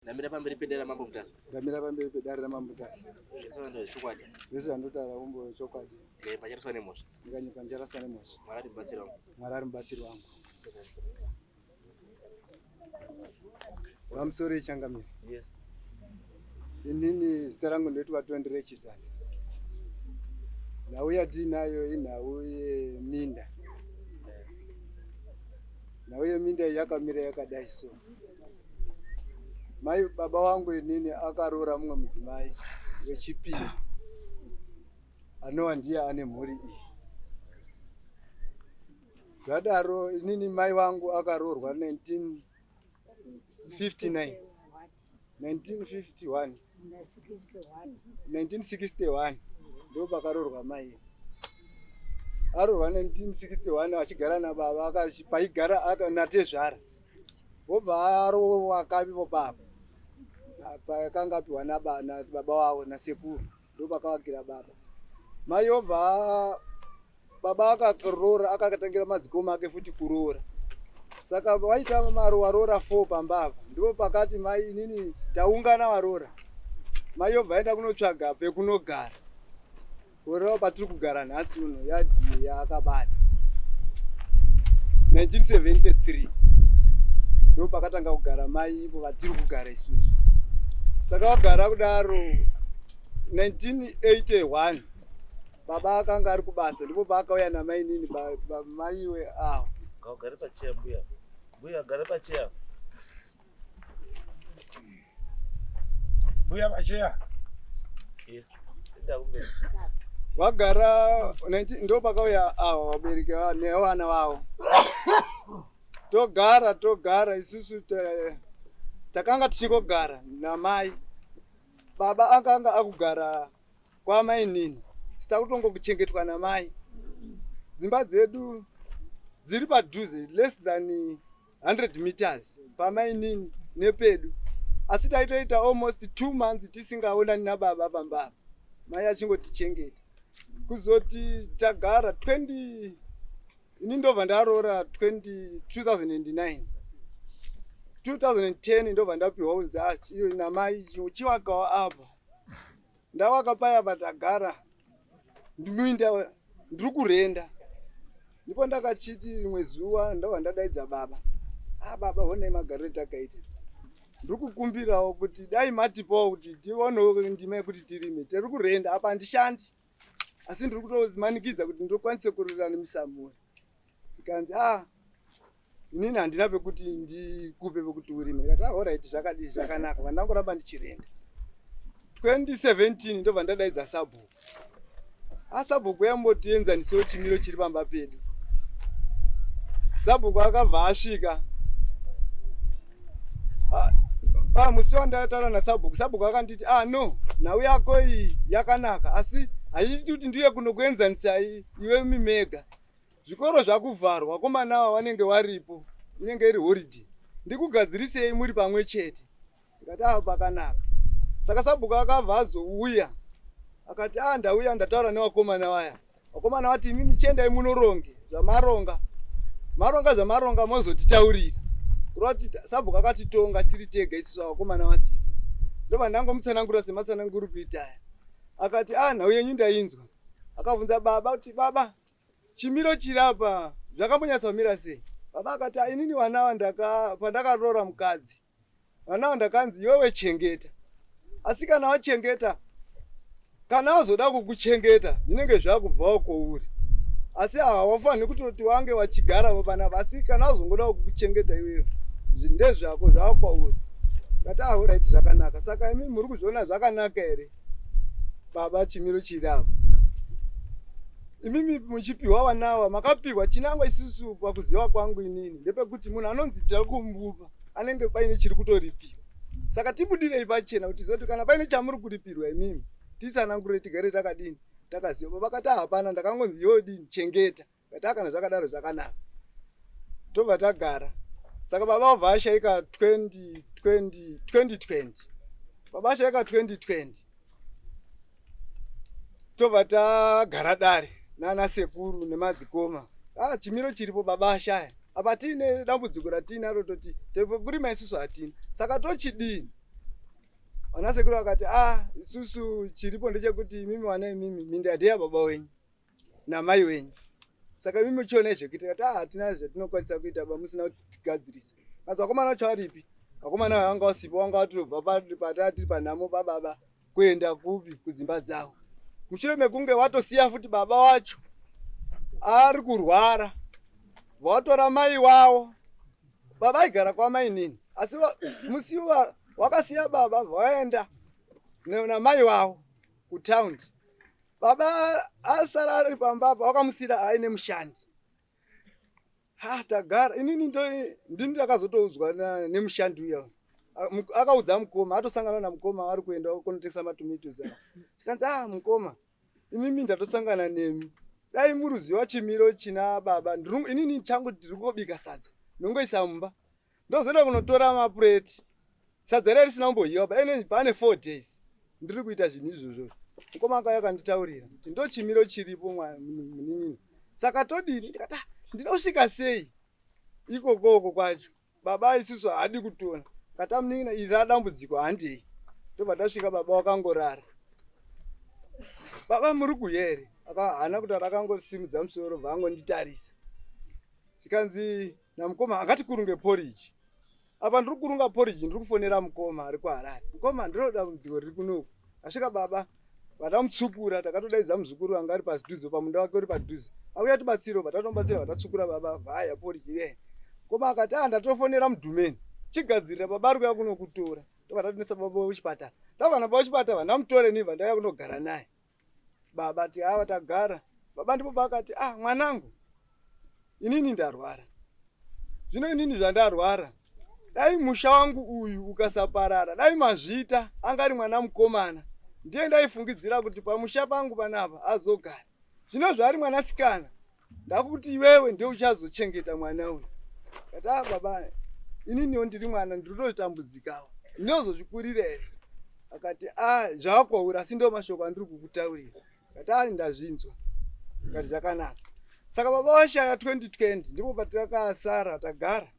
Ndamira pamberi pedare raMambo Mutasa. Ndamira pamberi pedare raMambo Mutasa. Zvese zvandinotaura chokwadi. Zvese zvandotaura umbo chokwadi. Ndikanyepwa ndicharaswa nemhosva. Ndikanyepwa ndicharaswa nemhosva. Mwari ari mubatsiri wangu. Mwari ari mubatsiri wangu. Pamusoro ichangamire. Yes. Inini zita rangu ndoitwa Tondire Chisasa. Nhau yatiinayo inhau yeminda. Nhau yeminda iyi yakamira yakadai so. Mai baba wangu inini akaroora mumwe mudzimai wechipiri anova ndiye ane mhuri iyi. Zvadaro inini mai vangu akaroorwa 1959 1951 1961 ndo pakaroorwa mai aroorwa 1961 achigara nababa paigara natezvara vobva aroorwa kavivo baba pakanga apiwa nababa wavo nasekuru ndo pakavakira baba mai obva baba akaroora akakatangira madzikoma ake futi kuroora saka vaita maro waroora 4 pamba apa ndipo pakati mai inini taungana waroora mai yobva aenda kunotsvaga pekunogara kureva patiri kugara nhasi uno yadhi yaakabata 1973 ndo pakatanga kugara mai ipo vatiri kugara isusu saka vagara kudaro 1981 baba akanga ari kubasa ndipo paakauya namainini maiwe awo Gare pacheya mbuya. Mbuya gara pacheya. Mbuya pacheya. Yes. Enda kumberi. Vagara 19 ndo pakauya awa vabereki nevana vavo. Togara togara isusu takanga tichingogara namai. Baba akanga akugara kwamainini sitakutongokuchengetwa namai dzimba dzedu dziri padhuze less than 100 meters pamainini nepedu asi taitoita almost two months tisingaonani nababa pamba apa mai achingotichengeta kuzoti tagara 20 ini ndobva ndaroora 2009 2010 ndobva ndapiwa kunzi ah, iyo namai chiwakawo apa ndawaka paya patagara ndinoinda ndiri kurenda ndipo ndakachiti rimwe zuva ndobva ndadaidza baba ah baba honai magariro etakaita ndiri kukumbirawo kuti dai matipawo kuti tionewo ndima yekuti tirime tiri kurenda apa handishandi asi ndiri kutomanikidza kuti ndokwanise kuriranimisa mhuri ikanzi ah inini handina pekuti ndikupe pekuti urime ndikati ah orit zvakadii zvakanaka vandangoramba ndichirenda 2017 ndobva ndadaidza sabhuku asabhuku ah, yambotienzanisewo chimiro chiri pamba pedu sabhuku akabva asvika ah, ah, musi wandataura nasabhuku sabhuku akanditi ah no nhau yako iyi yakanaka asi haiiti kuti ndiuye kunokuenzanisai iwe mimega Zvikoro zvakuvharwa vakomana ava vanenge varipo inenge iri holiday ndikugadzirisei muri pamwe chete ndikati ava pakanaka saka sabhuku akabva azouya akati a ah, ndauya ndataura nevakomana vaya vakomana vati imimi chiendai munoronge zvamaronga maronga zvamaronga mozotitaurira kureva kuti sabhuku akatitonga tiri tega isusu vakomana vasipo ndobva ndangomutsanangurira sematsananguri kuitaya akati a ah, nhau yenyu ndainzwa akabvunza baba kuti baba chimiro chiri apa zvakambonyatsomira sei baba akati ah, inini vana ava pandakaroora mukadzi vana ava ndakanzi iwewe chengeta asi kana wachengeta kana azoda kukuchengeta zvinenge zvakubvawo kwouri asi hawafaniri kutoti wange wachigara panapa asi kana azongoda kukuchengeta iwewe ndezvako zvava kwauri ngati ahoraiti zvakanaka saka imi muri kuzviona zvakanaka here baba chimiro chiri apa imimi muchipiwa vanawa makapihwa chinangwa isusu pakuziva kwangu inini ndepekuti munhu anonzi tiri kumupa anenge paine chiri kutoripiwa saka tibudirei pachena kuti ziva kuti kana paine chamuri kuripirwa imimi titsanangure tigare takadini takaziva vakati hapana ndakangonzi yodini chengeta Kati kana zvakadaro zvakanaka. Tobva tagara. Saka baba vabva ashaika 2020 2020. Baba ashaika 2020. Tobva tagara dare nana sekuru nemadzikoma. Ah chimiro chiripo baba ashaya. Apa tiine dambudziko ratiinaro toti tekurima isusu hatina. Saka tochidini? Vana sekuru vakati, ah, isusu chiripo ndechekuti imimi vana imimi minda ndeyababa wenyu namai wenyu, saka imimi muchionai zvekuita. Kati, ah, hatina zvatinokwanisa kuita ba musina kutigadzirisa. Kanzi vakomana vacho varipi? Vakomana vanga vasipo, vanga vatobva pataa tiri panhamo pababa kuenda kupi, kudzimba dzavo, mushure mekunge watosiya futi baba wacho ari kurwara, vatora mai wavo. Baba aigara kwamainini, asi musi wakasiya baba vaenda namai wavo kutaundi, baba asara ari pamba apa, wakamusira aine mushandi. Ha, tagara inini ndini ndakazotoudzwa nemushandi uya. Akaudza mukoma, atosangana namukoma vari kuenda kunotengesa matomatoes avo. Tikanzi, ah, mukoma, imimi ndatosangana nemi, dai muruziva chimiro china baba. Inini changu ndiri kungobika sadza, ndongoisa mumba, ndozoenda kunotora mapureti, sadza riya risina kumboyiwa paine pane 4 days ndiri kuita zvinhu izvozvo. Mukoma akauya akanditaurira kuti ndo chimiro chiripo, munin'ina, saka todini? Ndikati, "Ah, ndinosvika sei ikokoko kwacho? Baba isusu haadi kutona." Kata munin'ina, iri radambudziko, handei. Tobva tasvika, baba wakangorara. "Baba, muri kuuya here?" Haana kutaura, akangosimudza musoro, bva angonditarisa. Zvikanzi namukoma, akati kurunge porridge. Apa ndiri kurunga porridge, ndiri kufonera mukoma ari kuHarare. "Mukoma, ndiro dambudziko riri kunoku." Asvika baba, vatamutsukura. Takatodaidza muzukuru anga ari padhuze, pamunda wake uri padhuze, auya tibatsiro. Vatatomubatsira, vatatsukura baba, vhaya porridge ire. Mukoma akati, "A, ndatofonera mudhumeni, chigadzirira, baba ari kuuya kunokutora." Tobva tatonesa baba kuchipatara. Tabva nababa kuchipatara, vandamutore nibva ndauya kunogara naye baba. Ti ava tagara, baba ndipo paakati, "Ah, mwanangu, inini ndarwara. Zvino inini zvandarwara, dai musha wangu uyu ukasaparara, dai mazviita angari mwana mukomana, ndiye ndaifungidzira kuti pamusha pangu panapa azogara. Zvino zvaari mwanasikana, ndakuti iwewe ndiye uchazochengeta mwana uyu." Kati, "A baba, ininiwo ndiri mwana, ndiri kutotambudzikawo, ndinozozvikurira here?" Akati, "A, zvakwauri, asi ndo mashoko andiri kukutaurira." Kati, "A, ndazvinzwa." Kati, "Zvakanaka." Saka baba vashaya 2020, ndipo patakasara tagara.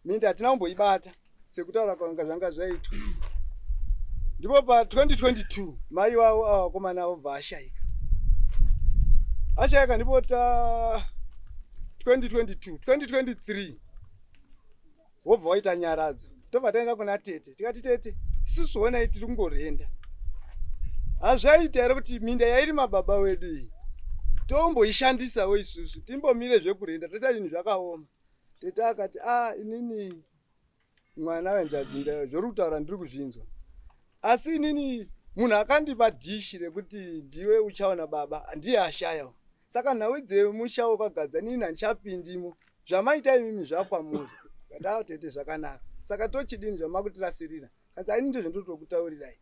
Minda hatina kumboibata sekutaura kwanga zvanga zvaitwa. Ndipo pa2022 mai vavo ava vakomana vobva ashayika. Ashayika, ndipo ta 2022, 2023 wobva waita nyaradzo. Tobva taenda kuna tete, tikati, "Tete, isusu honai tiri kungorenda. Hazvaita here kuti minda yairima baba wedu iyi tomboishandisawo isusu, timbomire zvekurenda tosa? Zvinhu zvakaoma." Tete akati, "A, inini mwana wenjadzi, zvori kutaura ndiri kuzvinzwa, asi inini munhu akandipa dhishi rekuti ndiwe uchaona baba ndiye ashayawo. Saka nhau dzemusha wakagadza inini handichapindimo. Zvamaita imimi zvakwamuri." Kati, "A tete, zvakanaka. Saka tochidini zvamakutirasirira?" Kati, "Aini ndizvo ndotokutaurirai."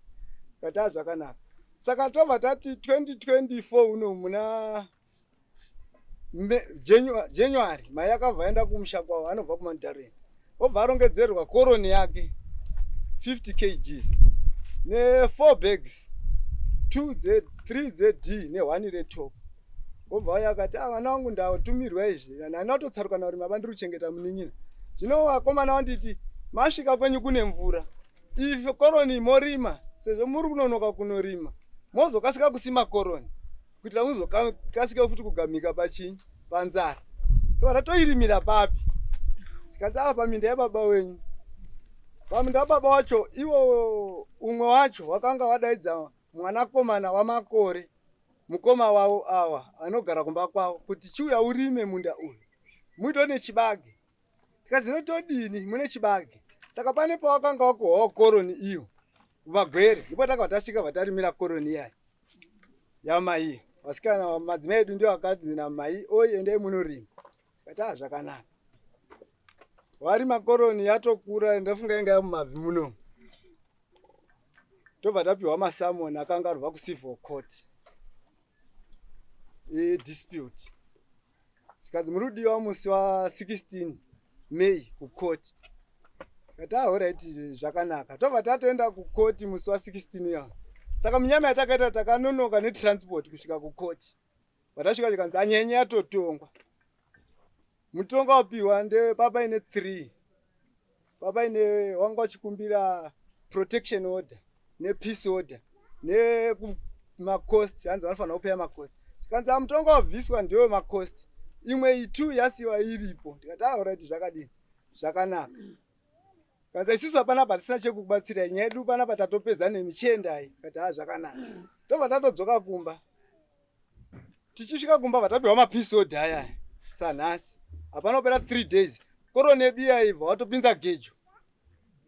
Kati, "A, zvakanaka." Saka tobva tati 2024 uno muna January, mai akabva aenda kumusha kwavo, anobva kuMandareni. Obva arongedzerwa koroni yake 50 kgs ne4 bags, 2 dze 3 dzeD ne1 retop. Obva auya akati, "Ah, vana vangu, ndatumirwa izvi. Handina kutotsarukana kuti maba ndiri kuchengeta munin'ina. Zvino vakomana vanditi masvika kwenyu kune mvura, ife koroni morima, sezvo muri kunonoka kunorima, mozokasika kusima koroni kuitira muzokasika futi kugamika pachinyi panzara." Tobva tatoirimira papi? Tikanzi, "Ava paminda yababa wenyu." Paminda wababa wacho iwo, umwe wacho wakanga wadaidza mwanakomana wamakore, mukoma wavo awa anogara kumba kwavo, kuti chiuya urime munda uyu, muito nechibage. Tikazi, "Notodini mune chibage?" Saka pane pawakanga wakohwawo koroni iyo vagwere, ndipo takabva tasvika, vatarimira koroni iyayi yamai. Vasikana, madzimai edu ndio akadzi namai oi, endai munorima. Kati, "A, zvakanaka." Warima koroni, yatokura, ndafunga inga yamumabvi muno. Tobva tapiwa masummons akanga arubva kucivil court edispute. Zvikanzi muri kudiwa musi wa16 May kukoti. Kati, "Alright, zvakanaka." Tobva tatoenda kukoti musi wa16 ya. Saka munyama yatakaita, takanonoka netransport kusvika kukoti. Vatasvika tikanzi anyenye yatotongwa. Mutongo wapiwa nde papaine 3, papaine wanga uchikumbira protection order. Nepeace order nemacost, hanzi vanofanira kupeya macost. Tikanzi amutongo wabviswa ndewe macost, imwe itu yasiwa iripo. Ndikati aorit, zvakadini, zvakanaka. Kanzi isusu hapana patisina chekukubatsirai, nyaya yedu panapa tatopedza nemichiendai. Kati ha, zvakanaka. Tobva tatodzoka kumba. Tichisvika kumba vatapiwa mapeace order aya. Sanhasi hapana kupera 3 days, koroni yedu yaibva watopinza gejo,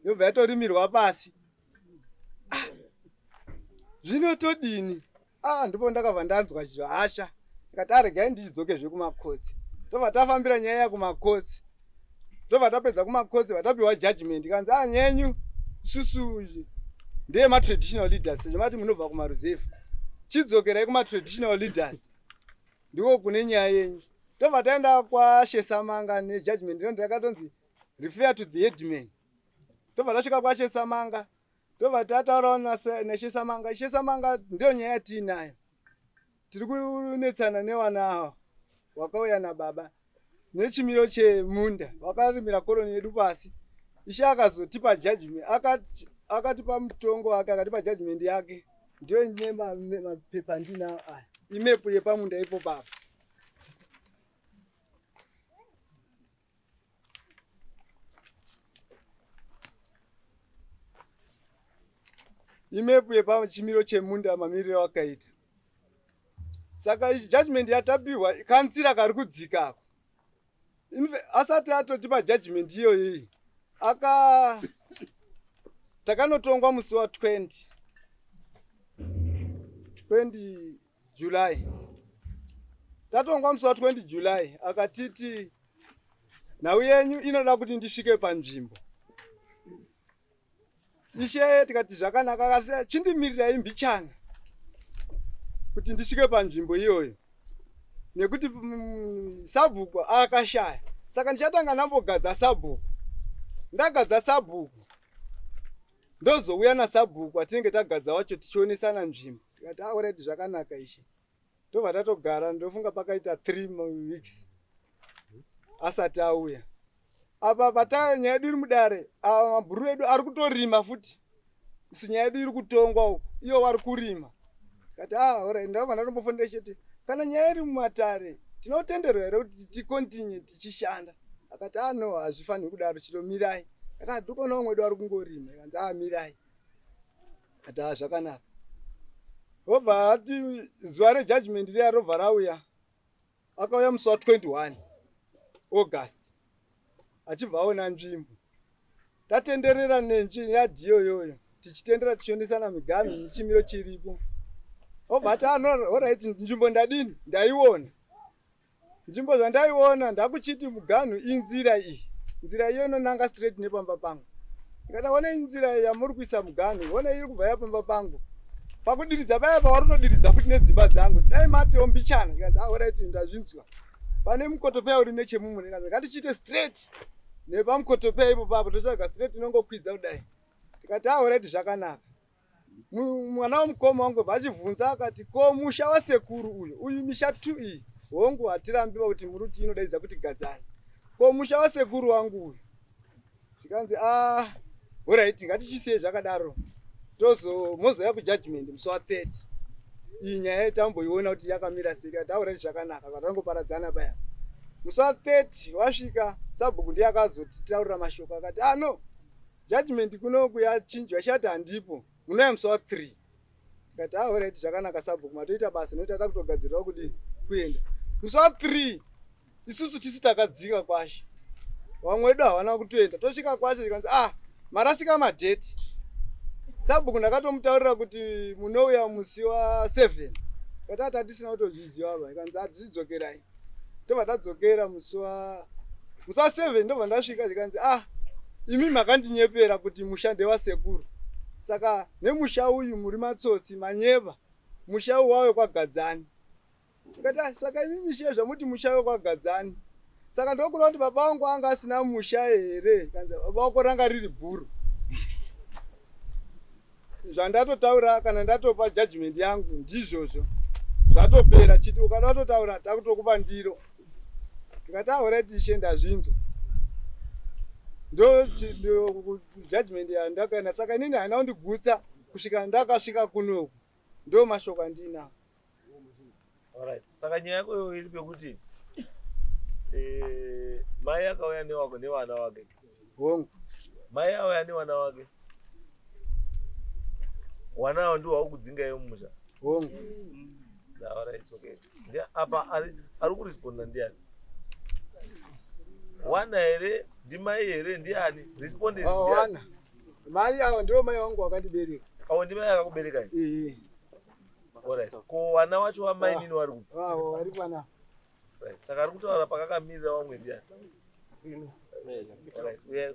yobva yatorimirwa pasi. Ah, zvino todini? Ah, ndipo ndakabva ndanzwa hasha, ndikati aregai ndichidzokezve kumakotsi. Tobva tafambira nyaya yakumakotsi, tobva tapedza kumakotsi, vatapiwa judgment. Kanzi a nyenyu isusu ndeyematraditional leaders, sezvo mati munobva kumaruzevha, chidzokerai kumatraditional leaders, ndiko kune nyaya yenyu. Tobva taenda kwaShesamanga nejudgment ino, ndakatonzi refer to the headman. Tobva tasvika kwaShesamanga, tobva tataurawo naShesamanga. Shesamanga, ndiyo nyaya yatiinayo, tiri kunetsana nevana ava wakauya nababa nechimiro chemunda, wakarimira koroni yedu pasi. Ishe akazotipa judgment, akatipa mutongo wake, akatipa judgment yake, ndiyo ine mapepa ndinayo aya, imepu yepamunda ipo papa. Imepu yepachimiro chemunda, mamiriro akaita. Saka judgment yatapiwa, kanzira kari kudzikako, asati atotipa judgment iyoyi, aka takanotongwa musi wa20 20 July. Tatongwa musi wa20 July, akatiti nhau yenyu inoda kuti ndisvike panzvimbo. Ishe, tikati zvakanaka. Akasi chindimirirai mbichana kuti ndisvike panzvimbo iyoyo, nekuti sabhuku akashaya, saka ndichatanga ndambogadza sabhuku. Ndagadza sabhuku, ndozouya nasabhuku atinenge tagadza wacho, tichionesana nzvimbo. Tikati alright, zvakanaka ishe. Tobva tatogara, ndofunga pakaita 3 weeks asati auya. Apa pata nyaya yedu iri mudare, ava mabhuru edu ari kutorima futi, isu nyaya yedu iri kutongwa uku, iyo vari kurima. Kati ah, alright. Ndabva ndatombofonera chete, kana nyaya iri mumatare tinotenderwa here kuti ticontinue tichishanda? Akati ah, no, hazvifaniri kudaro, chitomirai. Kati ah, tiri kuona vamwe wedu vari kungorima. Ikanzi ah, mirai. Ati ah, zvakanaka. Obva ati zuva rejudgment riya robva rauya. Akauya musi wa21 August, achibva aona nzvimbo. Tatenderera yadhi iyoyoyo, tichitendera, tichionesana miganhu nechimiro chiripo. Obva ati ah, no, alright, nzvimbo ndadini, ndaiona nzvimbo. Zvandaiona, ndakuchiti muganhu inzira iyi, nzira iyo inonanga straight nepamba pangu. Ndikati ona inzira yamuri kuisa muganhu, ona iri kubva yapamba pangu, pakudiridza paya pavari kutodiridza futi nedzimba dzangu, dai matewo mbichana. Ndikanzi alright, ndazvinzwa. Pane mukotopeya uri nechemumwe, ndikanzi ngatichiite straight nepamukotopeya ipo papo, totsvaga straight inongokwidza kudai. Ndikati alright, zvakanaka. Mwana womukoma wangu bva achibvunza akati, ko musha wasekuru uyu, uyu misha tu iyi, hongu hatirambiwa kuti muruti inodaidza kuti Gadzani, ko musha wasekuru wangu uyu? Zvikanzi ah, alright, ngatichisiyei zvakadaro, tozo mozoya kujudgment musi wa30, iyi nyaya tamboiona kuti yakamira sei. Tikati alright, zvakanaka. Katangoparadzana paya. Musi wa30 wasvika, sabhuku ndiye akazotitaurira mashoko, akati ah, no, judgment kunoku yachinjwa, chati handipo, munouya musi wa3. Tikati ah, alright, zvakanaka sabhuku, matoita basa, nokuti tada kutogadzirirawo kudini kuenda musi wa3. Isusu tisi takadzika kwashe, vamwe wedu havana kutoenda. Tosvika kwashe, tikanzi ah, marasika madheti. Sabhuku ndakatomutaurira kuti munouya musi wa7, katati hatisina kutozviziva va. Ikanzi hadzidzokerai. Tobva tadzokera musi wa7, ndobva ndasvika, zvikanzi ah, imi makandinyepera kuti musha ndewasekuru, saka nemusha uyu muri matsotsi, manyeva, musha uyu wave kwaGadzani. Ndikati ah, saka imi misha zvamuti musha wekwagadzani, saka ndokureva kuti baba vangu anga asina musha here? Kanzi baba wako ranga riri bhuru. Zvandatotaura kana ndatopa judgment yangu ndizvozvo, zvatopera. Chiti ukada watotaura, takutokupa ndiro. Ndikati alright ishe, ndazvinzwa. Ndo judgment yandakaenda. Saka inini haina kundigutsa. Kusvika ndakasvika kunoku, ndo mashoko andinawo. Alright. Saka nyaya yako iyoyo iri pekuti mai akauya newako nevana wake. Hongu. Mai auya nevana wake. Wana avo ndiwo wakudzinga iwe mumusha. Hongu. Alright, it's okay. Apa ari kuresponda ndiani? Wana here? Ndimai here? Ndiani? Respondent Oh, ndiani? wana. Mai ava ndivo mai vangu vakandibereka. Avo ndimai akakubereka. Ee. Alright. Ko wana wacho wamai nini wari kupi? Vavo vari pana. Right. Saka ari kutaura pakakamirira vamwe ndiani? Alright. Uye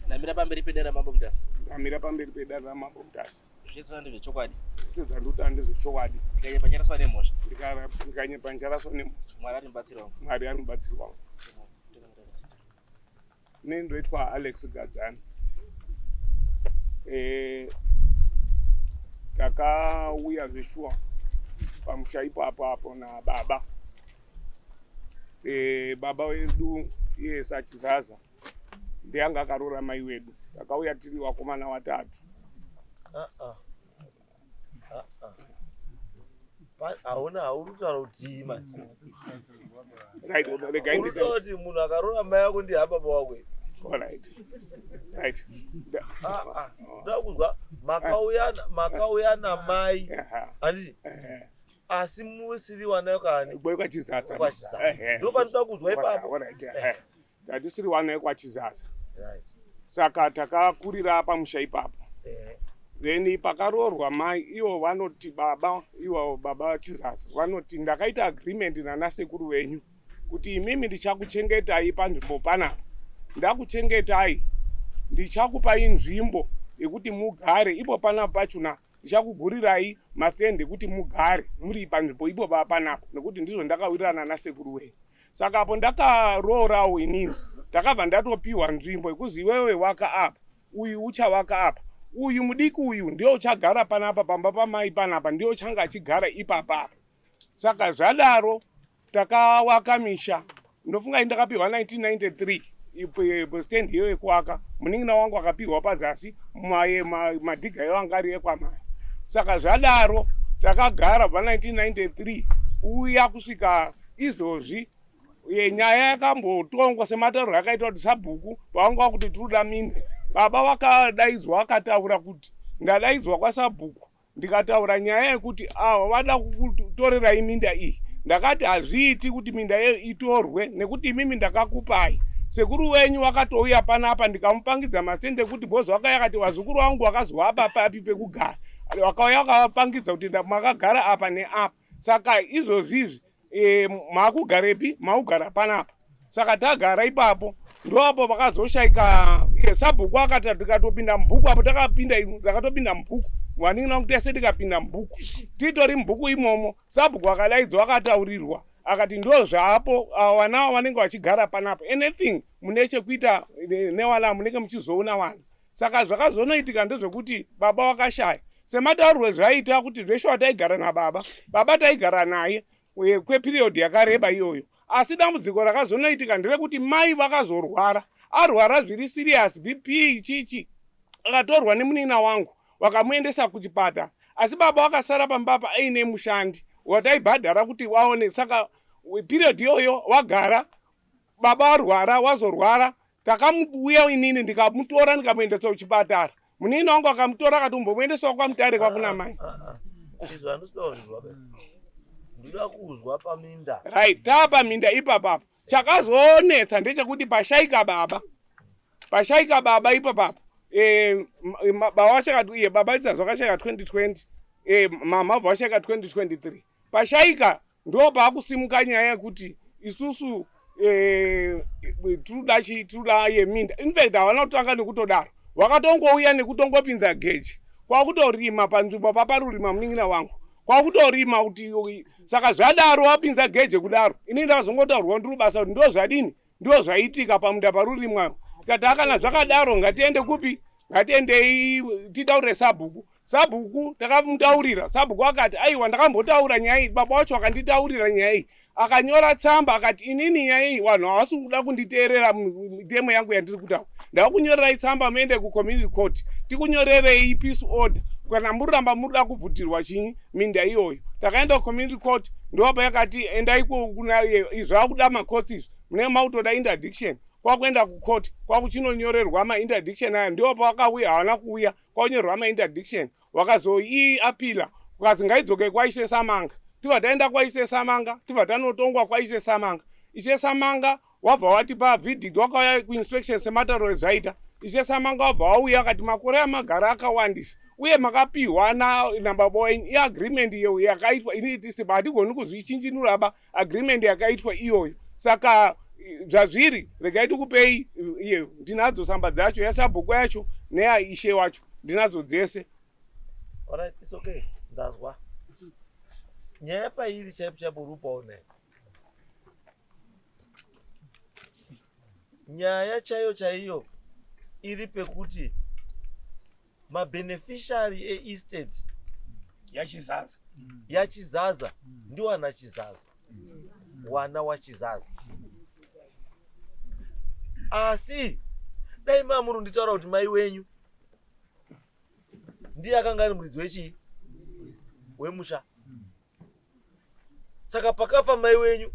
Ndamira pamberi pedare raMambo Mutasa. Ndamira pamberi pedare raMambo Mutasa. Zvese ndezvechokwadi. Zvese zvandikuta ndezvechokwadi. Ndikanyepa ndicharaswa nemhosva. Ndikanyepa ndicharaswa nemhosva. Mwari ari mubatsiri wangu. Mwari ari mubatsiri wangu. Ini ndoitwa Alex Gadzani. Takauya zveshuwa pamusha ipapo apo nababa. Baba wedu iye Sachizaza ndiye anga akaroora mai wedu. Takauya tiri vakomana watatu. Hauna hauri kutaura kuti mani. Right, regai Uri kutaura kuti munhu akaroora mai vako ndiye baba wako. Alright. Right. Ndoda kuzwa makauya namai. Handiti? Asi musiri wana yekwaani? KwaChizaza. KwaChizaza. Ndo panoda kuzwa ipapo. Alright. Tatisiri wana yekwaChizaza. Right. Saka takakurira pamusha ipapo. Then pakaroorwa mai ivo vanoti baba, ivo baba Chizaza vanoti ndakaita agreement nanasekuru venyu kuti imimi ndichakuchengetai panzvimbo panapa. Ndakuchengetai, ndichakupai nzvimbo yekuti mugare ipo panapa pachona. Ndichakugurirai masendi ekuti mugare muri panzvimbo ipo panapa nekuti ndizvo ndakawirirana nasekuru wenyu. Saka apo ndakaroorawo inini, ndakabva ndatopiwa nzvimbo yekuzi iwewe waka apa, uyu uchavaka apa, uyu mudiki uyu ndiye uchagara panapa pamba pamai panapa, ndiye uchanga achigara ipapa apa. Saka zvadaro takawaka misha. Ndofunga ndakapiwa 1993 stand iyo yekuwaka. Munin'ina wangu akapiwa pazasi, madhiga iwo anga ari ekwamai. Saka zvadaro takagara kubva 1993 uya kusvika izvozvi. Nyaya yakambotongwa sematauriro akaitwa kuti sabhuku vanga vakuti tiri kuda minda. Baba vakadaidzwa vakataura kuti ndadaidzwa kwasabhuku ndikataura nyaya yekuti ava vada kutorerai minda iyi. Ndakati hazviiti kuti minda iyo itorwe nekuti imimi ndakakupai. Sekuru wenyu wakatouya panapa ndikamupangidza masende ekuti bhozi wakauya akati vazukuru vangu vakazovapa papi pekugara. Vakauya vakavapangidza kuti makagara apa neapa. Saka izvozvizvi makugarepi? Maugara panapa. Saka tagara ipapo ndoapo vakazoshaika sabhuku akati tikatopinda mubhuku apo takatopinda mubhuku vanin'ina vangu tese tikapinda mubhuku titori mubhuku imomo. Sabhuku akadaidzwa akataurirwa akati ndo zvaapo vana vanenge vachigara panapa, anything mune chekuita nevana munenge muchizoona vana. Saka zvakazonoitika ndezvekuti baba vakashaya. Semataurirwe zvaita kuti zveshuwa taigara nababa, baba taigara naye kweperiod yakareba iyoyo. Asi dambudziko rakazonoitika nderekuti mai vakazorwara, arwara zviri serious, BP chichi, akatorwa nemunin'ina wangu vakamuendesa kuchipatara. Asi baba vakasara pamba apa aine mushandi wataibhadhara kuti waone. Saka period iyoyo wagara baba arwara, wazorwara, takamuuya inini ndikamutora ndikamuendesa kuchipatara. Munin'ina wangu akamutora akatombomuendesawo kwaMutare kwakuna mai. Izvo handisida kuzwa. Ndinoda kuzwa paminda. Right, tapaminda ipapapo. Chakazonetsa ndechekuti pashaika baba. Pashaika baba ipapapo. Baba vashaka iye baba Chizaza vakashaika 2020. Mama vashaka 2023. Pashaika ndo paakusimuka nyaya yekuti isusu tinoda tinoda yeminda. In fact havana kutanga nekutodaro. Vakatongouya nekutongopinza geji. Kwakutorima panzvimbo paparurima munin'ina wangu. Kwakutorima kuti saka zvadaro wapinza geje kudaro. Ini ndakazongotaurwa ndiri basa kuti ndo zvadini? Ndo zvaitika pamunda parurimwa. Tikati akana zvakadaro ngatiende kupi? Ngatiendei titaurire sabhuku. Sabhuku takamutaurira. Sabhuku akati aiwa ndakambotaura nyaya iyi, baba wacho akanditaurira nyaya iyi. Akanyora tsamba akati inini nyaya iyi vanhu havasi kuda kunditeerera mitemo yangu yandiri kutaura. Ndakunyorerai tsamba muende kucommunity court tikunyorerei peace order kana muramba murikuda kubvutirwa chinyi minda iyoyo. Takaenda kucommunity court ndopa yakati endai kuna zvakuda macourts izvi munenge makutoda interdiction kwakuenda kucourt kwakuchinonyorerwa mainterdiction aya ndipo pavakauya havana kuuya kwakunyorerwa mainterdiction wakazoiapila ukazi ngaidzoke kwaishe Samanga. Tibva taenda kwaishe Samanga, tibva tanotongwa kwaishe Samanga. Ishe Samanga wabva watipa verdict, wakauya kuinspection sematauro ezvaita. Ishe Samanga wabva wauya akati makore amagara akawandisa uye makapiwa nababa wenyu iagreement iyo yakaitwa ini tisi hatigoni kuzvichinjinura ba agreement yakaitwa iyoyo saka zvazviri regai tikupei iyeyo ndinadzo samba dzacho yasabhuku yacho neyaishe wacho ndinadzo dzese. Alright, it's okay. Ndazwa. Nyaya pairi chaipo chaipo uri kupaona. Nyaya chaiyo chaiyo iri pekuti mabeneficiary eestate yachizaza yachizaza ndiwana Chizaza, wana waChizaza. Asi dai mamuri nditaura kuti mai wenyu ndiye akanga ari muridzi wechii wemusha. Saka pakafa mai wenyu,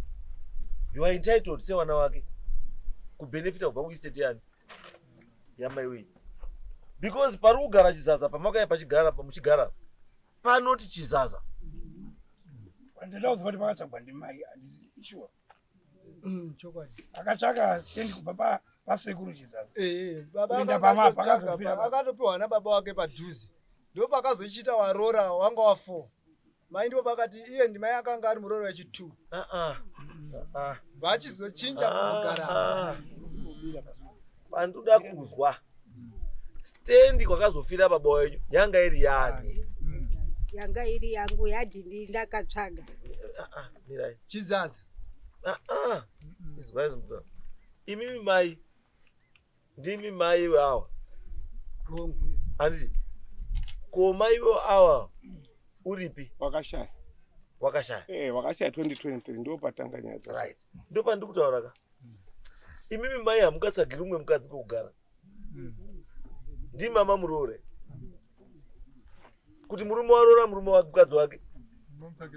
you are entitled sewana wake kubenefita kubva kuestate yani yamai wenyu, because pari kugara Chizaza, pamakauya pachigara muchigara panoti Chizaza. Ndoda kuziva kuti pakatsvagwa ndimai, handisi sure. Chokwadi. Akatsvaka stand kubva pasekuru Chizaza. Baba Kuenda pama, pakazofira baba. Akatopiwa nababa wake padhuze, ndo pakazochiita warora wanga wa4 mai, ndipo pakati iye ndimai akanga ari murora wechi2. Ah, ah. Ah. Vachizochinja kunogara. Ah. Pandoda kuzwa, stendi kwakazofira baba wenyu yanga iri yani? Yanga iri yangu, yadhindi ndakatsvaga. Ah, ah, mirai. Chizaza. Ah, ah. Izwai zvinotaura. Imimi mai, ndimi mai awa? Gongu. Handiti ko mai vo awa uripi? Wakashaya. Wakashaya? Eh, wakashaya 2023, ndo patanga nyaya dzacho. Right, ndo pandiri kutaura ka. Imimi mai hamungatsvagiri umwe mukadzi kwekugara, ndimama muroore kuti murume waroora murume wake, mukadzi wake,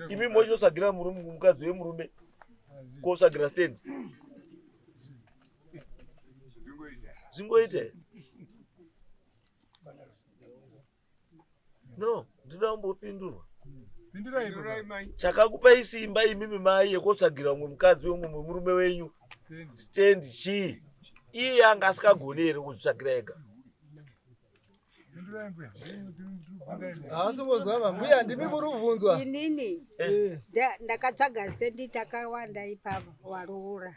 imi mochinotsvagira murume mukadzi wemurume kotsvagira stendi, zvingoita here? No, ndinoda kumbopindurwa. Chakakupai simba imimi mai yekutsvagira umwe mukadzi wemumwe murume wenyu stand chii? Iye anga asikagoni here kuzvitsvagira ega? Haasimbozwa mbuya, ndimi muri kubvunzwa. Inini ndakatsvaga stendi takawanda ipapo, waroora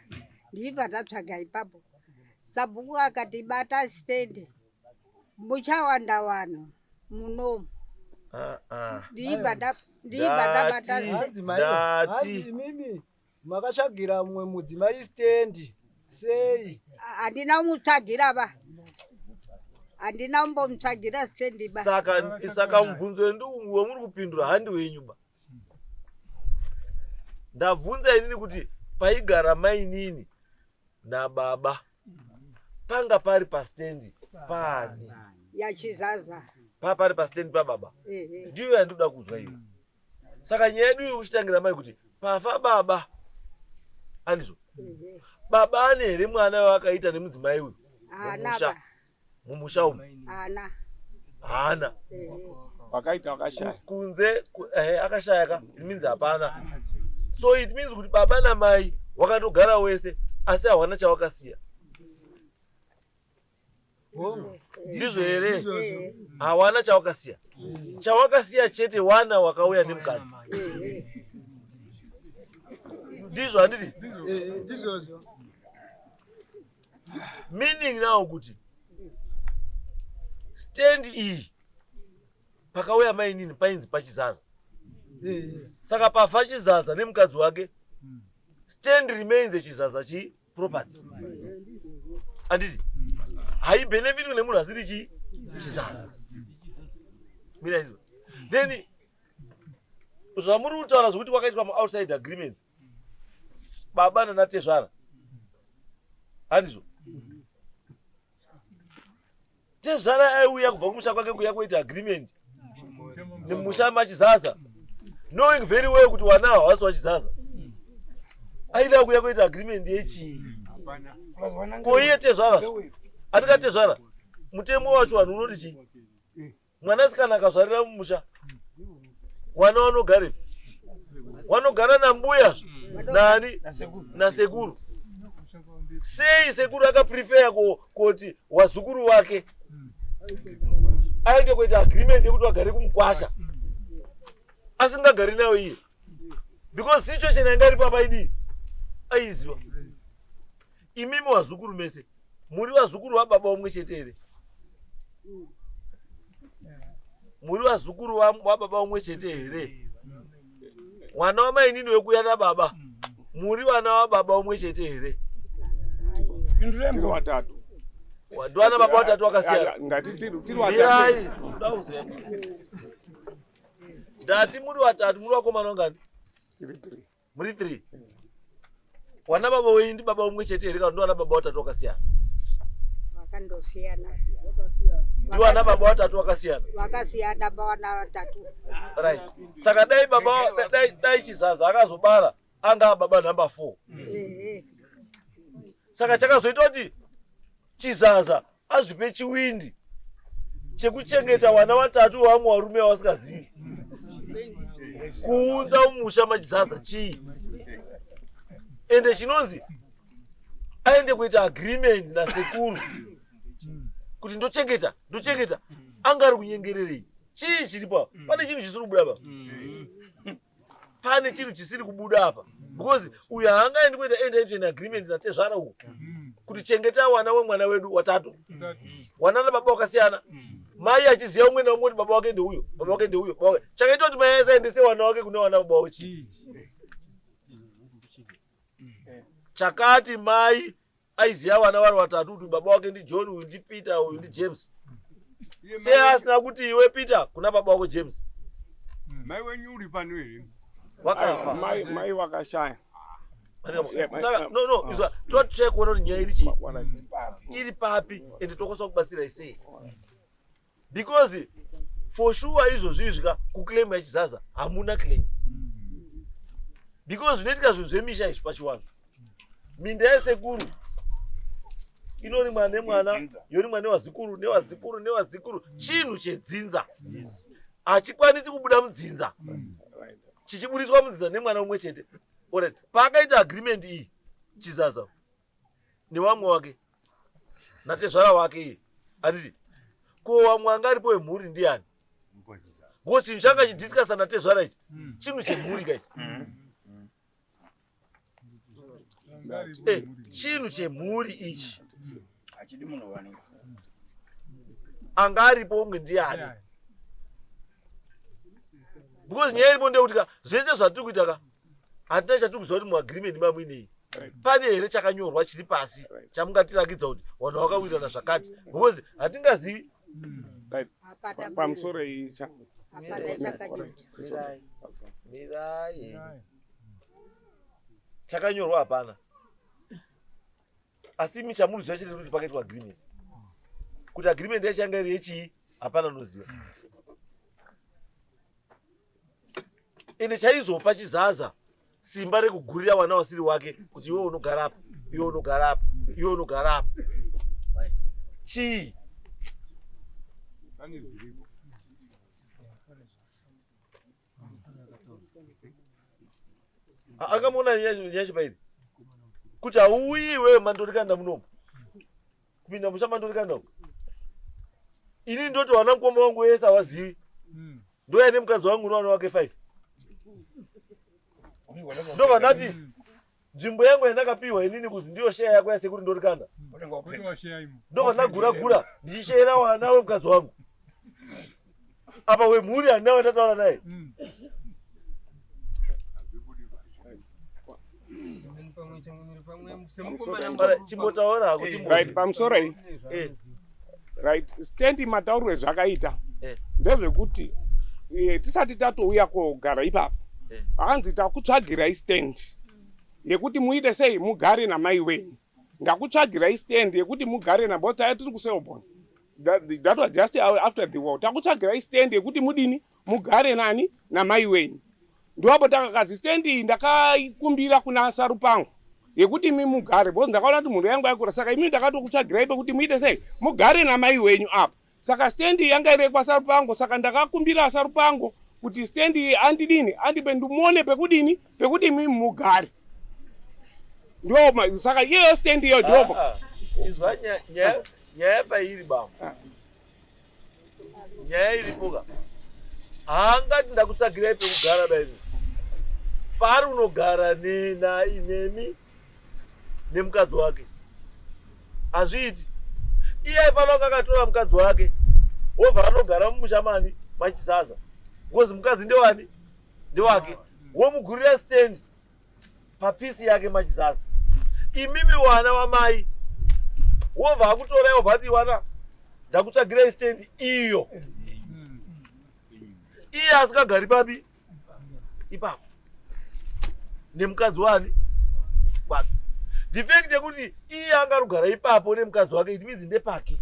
ndibva ndatsvaga ipapo. Sabhuku akati bata stendi, muchawanda vanhu munomu. Ah, ah. Ndibva ndabata. Ndati. Hanzi mai, Ndati. hanzi imimi makatsvagira mumwe mudzimai stendi sei? Handina kumutsvagira ba, handina kumbomutsvagira stendi ba. Saka mubvunzo wendu wamuri kupindura handi wenyu ba. Ndabvunza inini kuti paigara mainini nababa panga pari pastendi pani? YaChizaza. Pari pastendi pababa? Ehe. Ndiyo yandoda kuzwa iyo. Saka nyaya yedu yekuchitangira mai kuti pafa baba, andizvo? Ehe. Baba ane here mwana waakaita nemudzimai uyu? Haana. Mumusha. Ba. Mumusha umu? Haana. Haana? Ehe. Wakaita wakashaya. Kunze akashaya ka, it means hapana. So it means kuti baba namai wakatogara wese asi hawana chawakasiya. Hongu. Ndizvo here? Ndizvozvo. Hawana chawakasiya, chawakasiya chete wana wakauya nemukadzi. Ehe. Ndizvo, handiti? Ndizvozvo. Meaning now kuti stand iyi pakauya mainini painzi paChizaza. Saka pafa Chizaza nemukadzi wake, stand remains eChizaza chi property, handiti? Haibhenefitwi nemunhu asiri chi Chizaza. Mira izvo, then zvamuri kutaura zvokuti kwakaitwa maoutside agreements. Baba nanatezvara. Handizvo? Tezvara aiuya kubva kumusha kwake kuya kuita agreement nemusha machizaza knowing very well kuti wana hawasi wachizaza aida kuya kuita agreement yechii ko iye tezvara andikatezvara mutemo wacho vanhu unoti chii mwanasikana akazvarira mumusha wana wanogarepi wanogara nambuya nani nasekuru sei sekuru akaprefeya kuti wazukuru wake aende kuita agreement yekuti wagare kumukwasha asingagari nayo iye because situation yanga iri papa idii aiziva imimi wazukuru mese muri vazukuru vababa umwe chete here muri vazukuru vababa umwe chete here mwana wamainini wekuya nababa muri vana vababa umwe chete here tiri watatu ndiwana baba watatu wakasiyana ndati tiri watatu ndati muri watatu muri vakomana vangani muri 3 wana baba wenyu ndi baba umwe chete here kana ndiwana baba watatu wakasiyana Vakandosiyana. Ndiwana baba watatu wakasiyana. Vakasiyana pawana watatu. Right. Saka dai baba dai dai chizaza akazobara anga baba number 4. Ehe. Saka chakazoita kuti chizaza azvipe chiwindi chekuchengeta vana vatatu vamwe varume vavasingazivi kuunza umusha machizaza chii ende chinonzi aende kuita agreement nasekuru kuti ndochengeta ndochengeta anga ari kunyengererei chii chiripo apa pane chinhu chisiri kubuda pa pane chinhu chisiri kubuda apa because uyu haangaendi kuita enter into an agreement natezvara uku kuti chengeta wana wemwana wedu watatu wana nababa wakasiyana mai achiziva umwe naumwe kuti baba wake ndeuyo baba wake ndeuyo baba wake chakaita kuti mai asaendese wana wake kune wana baba wake chii chakati mai aiziva vana vari vatatu kuti baba wake ndiJohn uyu ndiPeter uyu ndiJames sei asina kuti iwe Peter kuna baba wako James mai wenyu uri pano here wakafa mai mai wakashaya saka no no izwa totsvai kuona kuti nyaya iri chii iri papi ende tokwanisa kubatsira sei because for sure izvozvi izvi ka kuclaim yachizaza hamuna claim because zvinoitika zvinhu zvemisha izvi pachiwanhu minda yesekuru inorimwa nemwana yorimwa nevazukuru nevazukuru nevazukuru chinhu chedzinza hachikwanisi kubuda mudzinza chichiburitswa mudzinza nemwana umwe chete orit paakaita agreement iyi chizaza newamwe wake natezvara wake iye handiti ko wamwe anga aripo wemhuri ndiani because chinhu changa chidiscussa natezvara ichi chinhu chemhuri kaichi eh, chinhu chemhuri ichi anga aripo umwe ndiani because nyaya iripo ndeyekuti ka zvese zvatiri kuita ka hatina chatiri kuziva kuti muagreement mamuinei pane here chakanyorwa chiri pasi chamungatirakidza kuti vanhu vakawirirana zvakati because hatingazivi pamusoro iyi mirai chakanyorwa hapana asi imi chamunoziva chete kuti pakaitwa agreement kuti agreement yacho yanga iri yechii hapana unoziva ende chaizopa chizaza simba rekugurira wana wasiri wake kuti iwe unogara apa iwe unogara apa iwe unogara apa chii akamuona nyacho pairi kuti hauyi iwewe mandorikanda munomu kupinda musha mandorikanda uku ini ndoti wana mukoma wangu wese hawazivi ndoya nemukadzi wangu newana wake 5 ndobva ndati nzvimbo yangu yandakapiwa inini kuzi ndiyo sheya yako yasekuru ndorikanda ndobva ndagura gura ndichisheyera wana wemukadzi wangu apa wemhuri handina wandataura naye chimbotaura hako right pamusoro iyi eh. right stand matauriro ezvakaita eh. ndezvekuti eh, tisati tatouya kogara ipapo hanzi takutsvagirai stand. yekuti muite sei mugare namai wenyu ndakutsvagirai stand yekuti mugare nabo taya tiri kuselbon that, that was just after the war takutsvagirai stand yekuti mudini mugare nani namai wenyu ndoapo takakazi stand iyi ndakaikumbira kuna sarupango yekuti imi mugare because ndakaona kuti mhuri yangu yakura saka imi ndakatokutsvagirai pekuti muite sei mugare namai wenyu apa saka stand iyi yanga iri yekwasarupango saka ndakakumbira sarupango kuti stand iyi andidini andipe ndimuone pekudini pekuti imi mugare ndo saka iyoyo stand iyo ndopo Ah, ah. Izwa nyaya pairi bambo. Ah. Nyaya iripo ka. Haangati ndakutsvagirai pekugara dai. Paari unogara nena nemi nemukadzi wake. Hazviiti. Iye aifanira kunge akatora mukadzi wake wobva anogara mumusha mani machizaza. Because mukadzi ndewani? Ndewake. Womugurira stand papisi yake machizaza. Imimi wana wamai wobva akutorai wobva ati wana ndakutsvagirai stand iyo. Iye asingagari papi? Ipapo. Nemukadzi wani? Wake. The fact yekuti iye angarugara ipapo nemukadzi wake it means ndepake.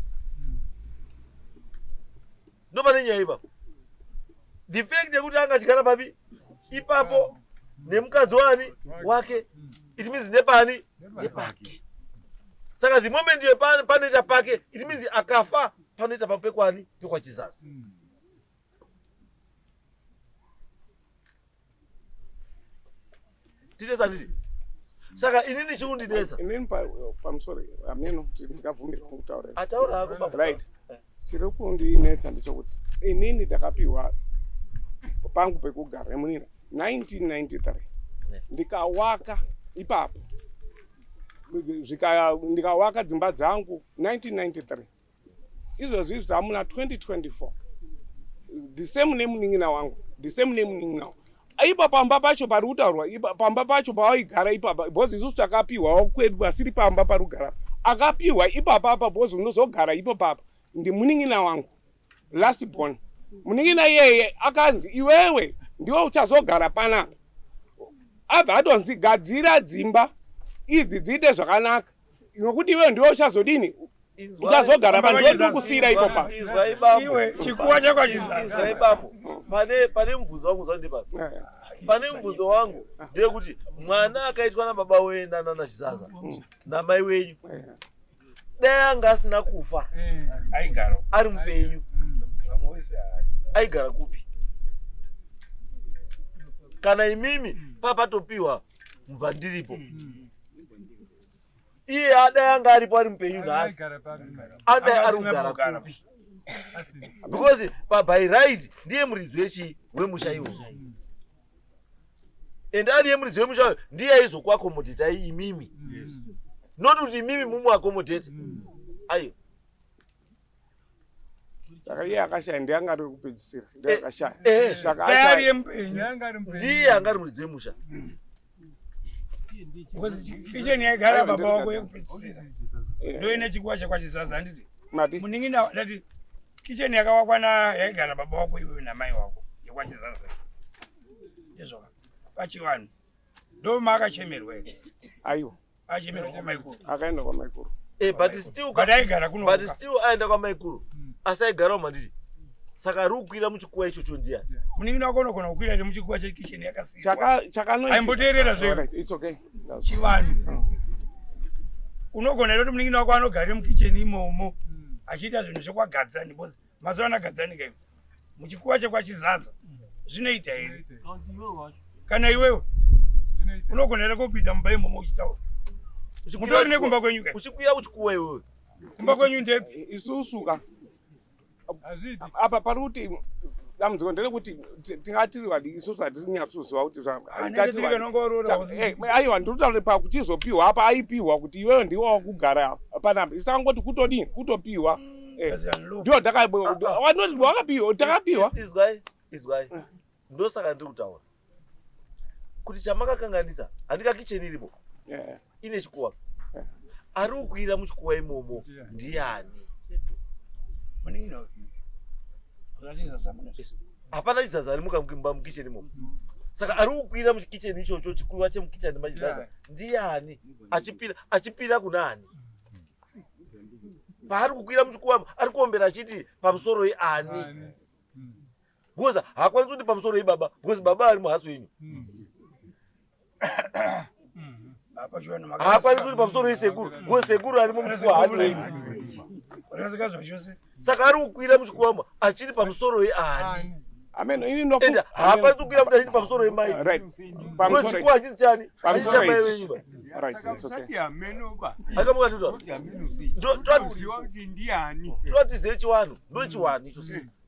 Ndopane nyaya ipapo. The fact yekuti angachigara papi? Ipapo nemukadzi wani? Wake. It means ndepani? Ndepake. Saka the moment iwe panoita pake it means akafa panoita papekwani pekwachizazi. Tite handiti? Saka inini chiundinetsa. Inini pamusoro hameno kuti ndingabvumirwa kutaura. Ataura hako baba. Right. Chiri kundinetsa ndechekuti inini ndakapiwa pangu pekugara nemunina 1993 ndikawaka ipapo ndikawaka dzimba dzangu 1993 izvozvi zvamuna 2024 the same nemunin'ina wangu the same nemunin'ina wangu ipa pamba pacho pari kutaurwa ipa pamba pacho pawaigara ipapa because isusu takapiwawo kwedu pasiri pamba pari kugara akapiwa ipapa apa because unozogara ipo papa ndimunin'ina wangu last born munin'ina iyeye akanzi iwewe ndiwe uchazogara panapa abva atonzi gadzira dzimba idzi dziite zvakanaka nokuti iwewe ndiwe uchazodini uchazogara pa ndiwe ndiri kusiyira ipo pa Izwai bambo. Iwe chikuwa chako chizaza. Izwai bambo. Pane mubvunzo wangu zvandipa. Pane mubvunzo wangu ndeyekuti mwana akaitwa nababa wenyu nana Chizaza namai wenyu dai anga asina kufa Aigara. ari mupenyu Vamwe wese aigara kupi? Kana imimi papatopiwa mubva ndiripo iye adai anga aripo ari mupenyu nhasi adai ari kugara kupi? Because by right ndiye muridzi wechi wemusha iwo and ariye muridzi wemusha uyo ndiye aizokuakomodetai imimi not kuti imimi mumuakomodhete aiyo. Saka iye akashaya ndiye anga ari wekupedzisira ndiye akashaya saka Dai ari ashaya mupenyu. Ndiye anga ari muridzi wemusha. Because kitchen yaigara baba wako yekupedzisira. Ndo ine chikuwa chekwachizaza handiti? Mati Munin'ina ndati kitchen yakawakwa na yaigara baba wako iwewe namai wako yekwachizaza. Ndizvo pachivanhu. Ndo maakachemerwa here. Aiwa. Achemerwa kwamaikuru. Akaenda kwamaikuru. But still But aigara kuno. But still aenda kwamaikuru asi aigarawo manditi saka ari kukwira muchikuwa ichocho ndiyani? Munin'ina wako unogona kukwira ere muchikuwa chekitchen yakasiyiwa. Chakanoitika Aimboteerera zve. Alright, it's okay. Chivanhu. Unogona here kuti munin'ina wako anogara mukitchen imomo achiita zvinhu zvekwagadzani because mazuva ano agadzani kaiko. Muchikuwa chekwachizaza zvinoita here? Kana iwewe unogona here kupinda mumba imomo uchitaura? Mutori nekumba kwenyu kai? Uchikwira uchikuwa iwewe. Kumba kwenyu ndepi? Isusu ka apa pari kuti dambudziko nderekuti tingatiri vadiki isusu hatisi nyatsoziva kuti aiwa ndiri kutaura pakuchizopiwa apa aipiwa kuti iwewe ndiwe wakugara panapa isu takangoti kutodini kutopiwa ndiwo wakapiwa takapiwa. Izwai, izwai, ndosaka ndiri kutaura kuti chamakakanganisa handika kicheni iripo ine chikuwa ari kukwira muchikuwa imomo ndiani? Hapana chizaza ari mumba mukicheni imomo. Saka ari kukwira muchikicheni ichocho, chikuva chemukicheni machizaza ndiyani? Achipira, achipira kunani? Paari kukwira muchikuva ari kuombera achiti pamusoro yeani? Because haakwanisi kuti pamusoro yebaba, because baba ari muhasi wenyu. Haakwanisi kuti pamusoro yesekuru, because sekuru ari mumuchikuva haasi wenyu. Saka ari kukwira muchikuva achiri pamusoro yeani? Amen. Ini ndo Ende haakwanisi kukwira kuti achiti pamusoro yemai. Right. Because Pamusoro. chikuva hachisi chani? Pamusoro Hachisi chamai ichi. wenyu ba. Right, it's okay. Akamukatitwa. Toziva kuti ndiani. Tinotizive chiwanhu, ndo chiwanhu icho.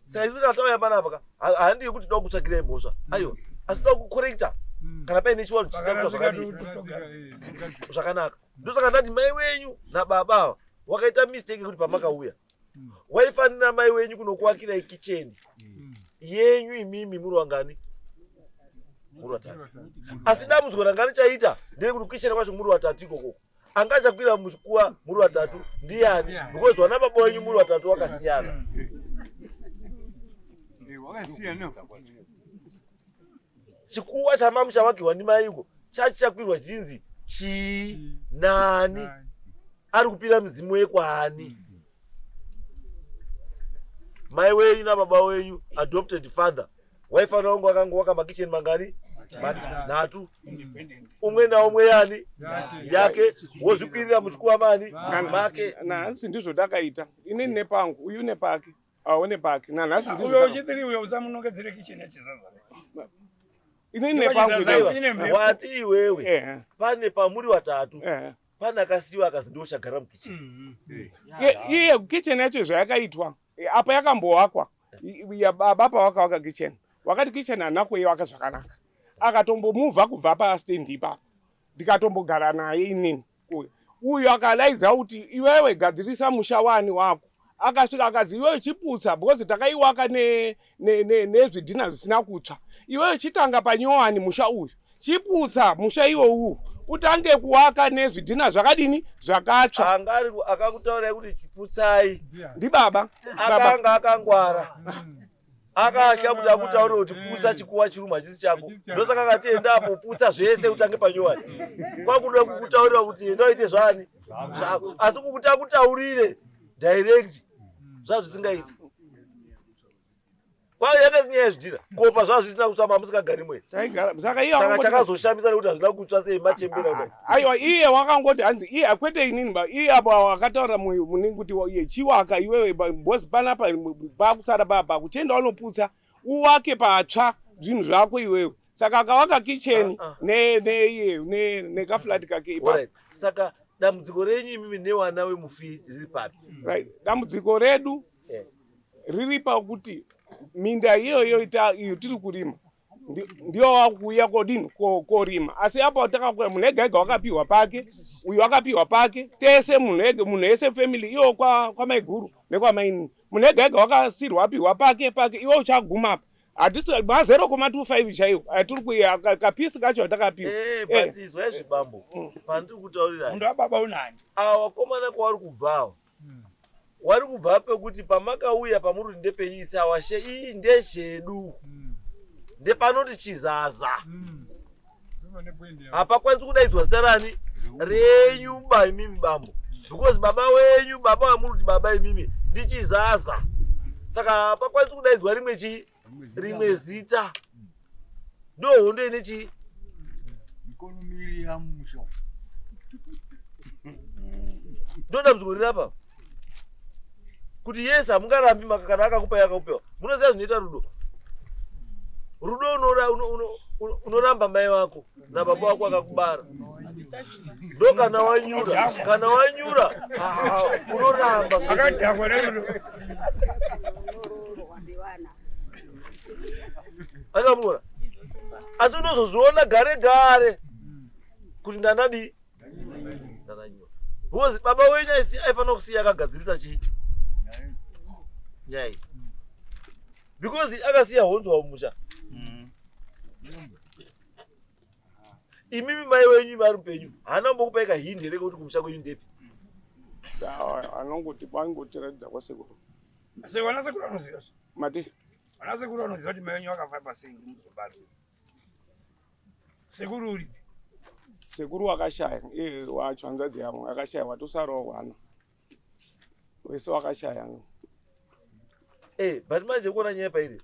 Saka isu kana tauya panapa ka, handii kuti toda kutsvakirai mhosva. Aiwa. Asi toda kucorrecta kana paine chiwanhu chisina kuita zvakadii zvakanaka. Ndosaka ndati mai wenyu nababa ava wakaita mistake yekuti pamakauya waifanira mai wenyu kunokuvakirai kicheni yenyu imimi muri wangani? Muri watatu. Asi dambudziko ranga richaita nderekuti kicheni kwacho muri watatu ikoko anga achakwira muchikuva muri watatu ndiyani? Because wana baba wenyu muri watatu wakasiyana. Wakasiyana. Chikuva chamamu chavakirwa ndimaiko chachichakwirwa chinzi chii nani? Ari kupira midzimu yekwani? Mai wenyu nababa wenyu, adopted father, waifanira kunge wakangowaka makicheni mangani? Nhatu, umwe naumwe yani yake, wozvikwirira muchikuva mani make. Nanhasi ndizvo takaita. Inini nepangu, uyu nepake, awo nepake. Nanhasi ndizvo. Uyo uchitiri uyo usamunongedzere kicheni yachizaza. Inini nepangu. Aiwa, wati iwewe pane pamuri watatu, pane akasiyiwa akazi ndiwo chagara mukicheni. Iye kitchen yacho zvayakaitwa apa yakambowakwa baba pavakawaka kitchen, wakati kitchen handina kuiwaka zvakanaka, akatombomuvha kubva pastendi ipapo, ndikatombogara naye inini. Uyu uyu akadaidza kuti iwewe gadzirisa musha wani wako. Akasvika akazi iwewe chiputsa, because takaiwaka nezvidhina zvisina kutsva. Iwewe chitanga panyowani musha uyu, chiputsa musha iwowu, utange kuwaka nezvidhina zvakadini, zvakatsva. Anga ari akakutaurai kuti chiputsai ndibaba. Akanga akangwara, akatya kuti akutaurire kuti putsa chikuva chirumu hachisi chako. Ndosaka akati endapo putsa zvese utange panyowani. Kwakuda kukutaurira kuti enda uite zvani zvako, asi kukuti akutaurire direct zvazvisingaiti. Kwayo yanga isina yezvidhina kopa zvazvisina kutsva, mamusikagari mwene. Taigara saka iye Saka chakazoshamisa nekuti hazvina kutsva sei machembera kudai? Aiwa, iye wakangoti hanzi iye kwete inini ba, iye apo akataura munini kuti iye chiwaka iwewe bhosi panapa pakusara papa kuchienda unoputsa uwake patsva zvinhu zvako iwewe. Saka akawaka kicheni neiye nekaflat kake ipapo. Alright. Saka dambudziko renyu imimi newana wemufi riri papi? Right, dambudziko redu riri pakuti minda iyoyo iyo tiri kurima ndiyo wakuuya kodini korima, asi apo takakuya munhu ega ega wakapiwa pake, uyu wakapiwa pake, tese munhu ega, munhu ese family iyo kwamaiguru nekwamainini, munhu ega ega wakasirwa apiwa pake pake. Iwe uchaguma apa hatisi ma 0,25 chaiwo atiri kuya kapisi kacho atakapiwa. But izwai zvibambo pandiri kutaurira. Munhu wababa unani? Ava vakomana kwavari kubvawo, wari kubva pekuti pamakauya pamuri kuti ndepenyu, itsi awashe iyi ndezhedu, ndepanoti chizaza hapakwanisi kudaidzwa zita rani renyu ba imimi bambo, because baba wenyu, baba vamuri kuti baba imimi, ndichizaza. Saka hapakwanisi kudaidzwa rimwe chii, rimwe zita. Ndo hondo ine chii. Mikono miri yamusha. Ndo dambudziko riri apa kuti yes, hamungarambi maka kana akakupai akakupewa. Munoziva zvinoita rudo. Rudo unoramba mai vako nababa vako akakubara, ndo kana wanyura, kana wanyura, ah, unoramba. Akadhakwa nerudo. Unoroorwa nevana. Akamura, asi unozozviona gare gare kuti ndanadii, ndananyura, because baba wenyu aifanira kusiya akagadzirisa chii nyaya iyi, because akasiya honzwa mumusha. Imimi mai wenyu vari mupenyu, haana kumbokupai kahindi here kekuti kumusha kwenyu ndepi? Anongoti vangotiratidza kwasekuru. Sei vana sekuru vanoziva zve? Mati? Vana sekuru vanoziva kuti mai venyu vakafamba sei kuti muzobarwa. Sekuru uripi? Sekuru wakashaya, iye wacho hanzvadzi yavo akashaya, watosarawo hwana wese wakashaya. Eh, but manje kuona nyaya pairi,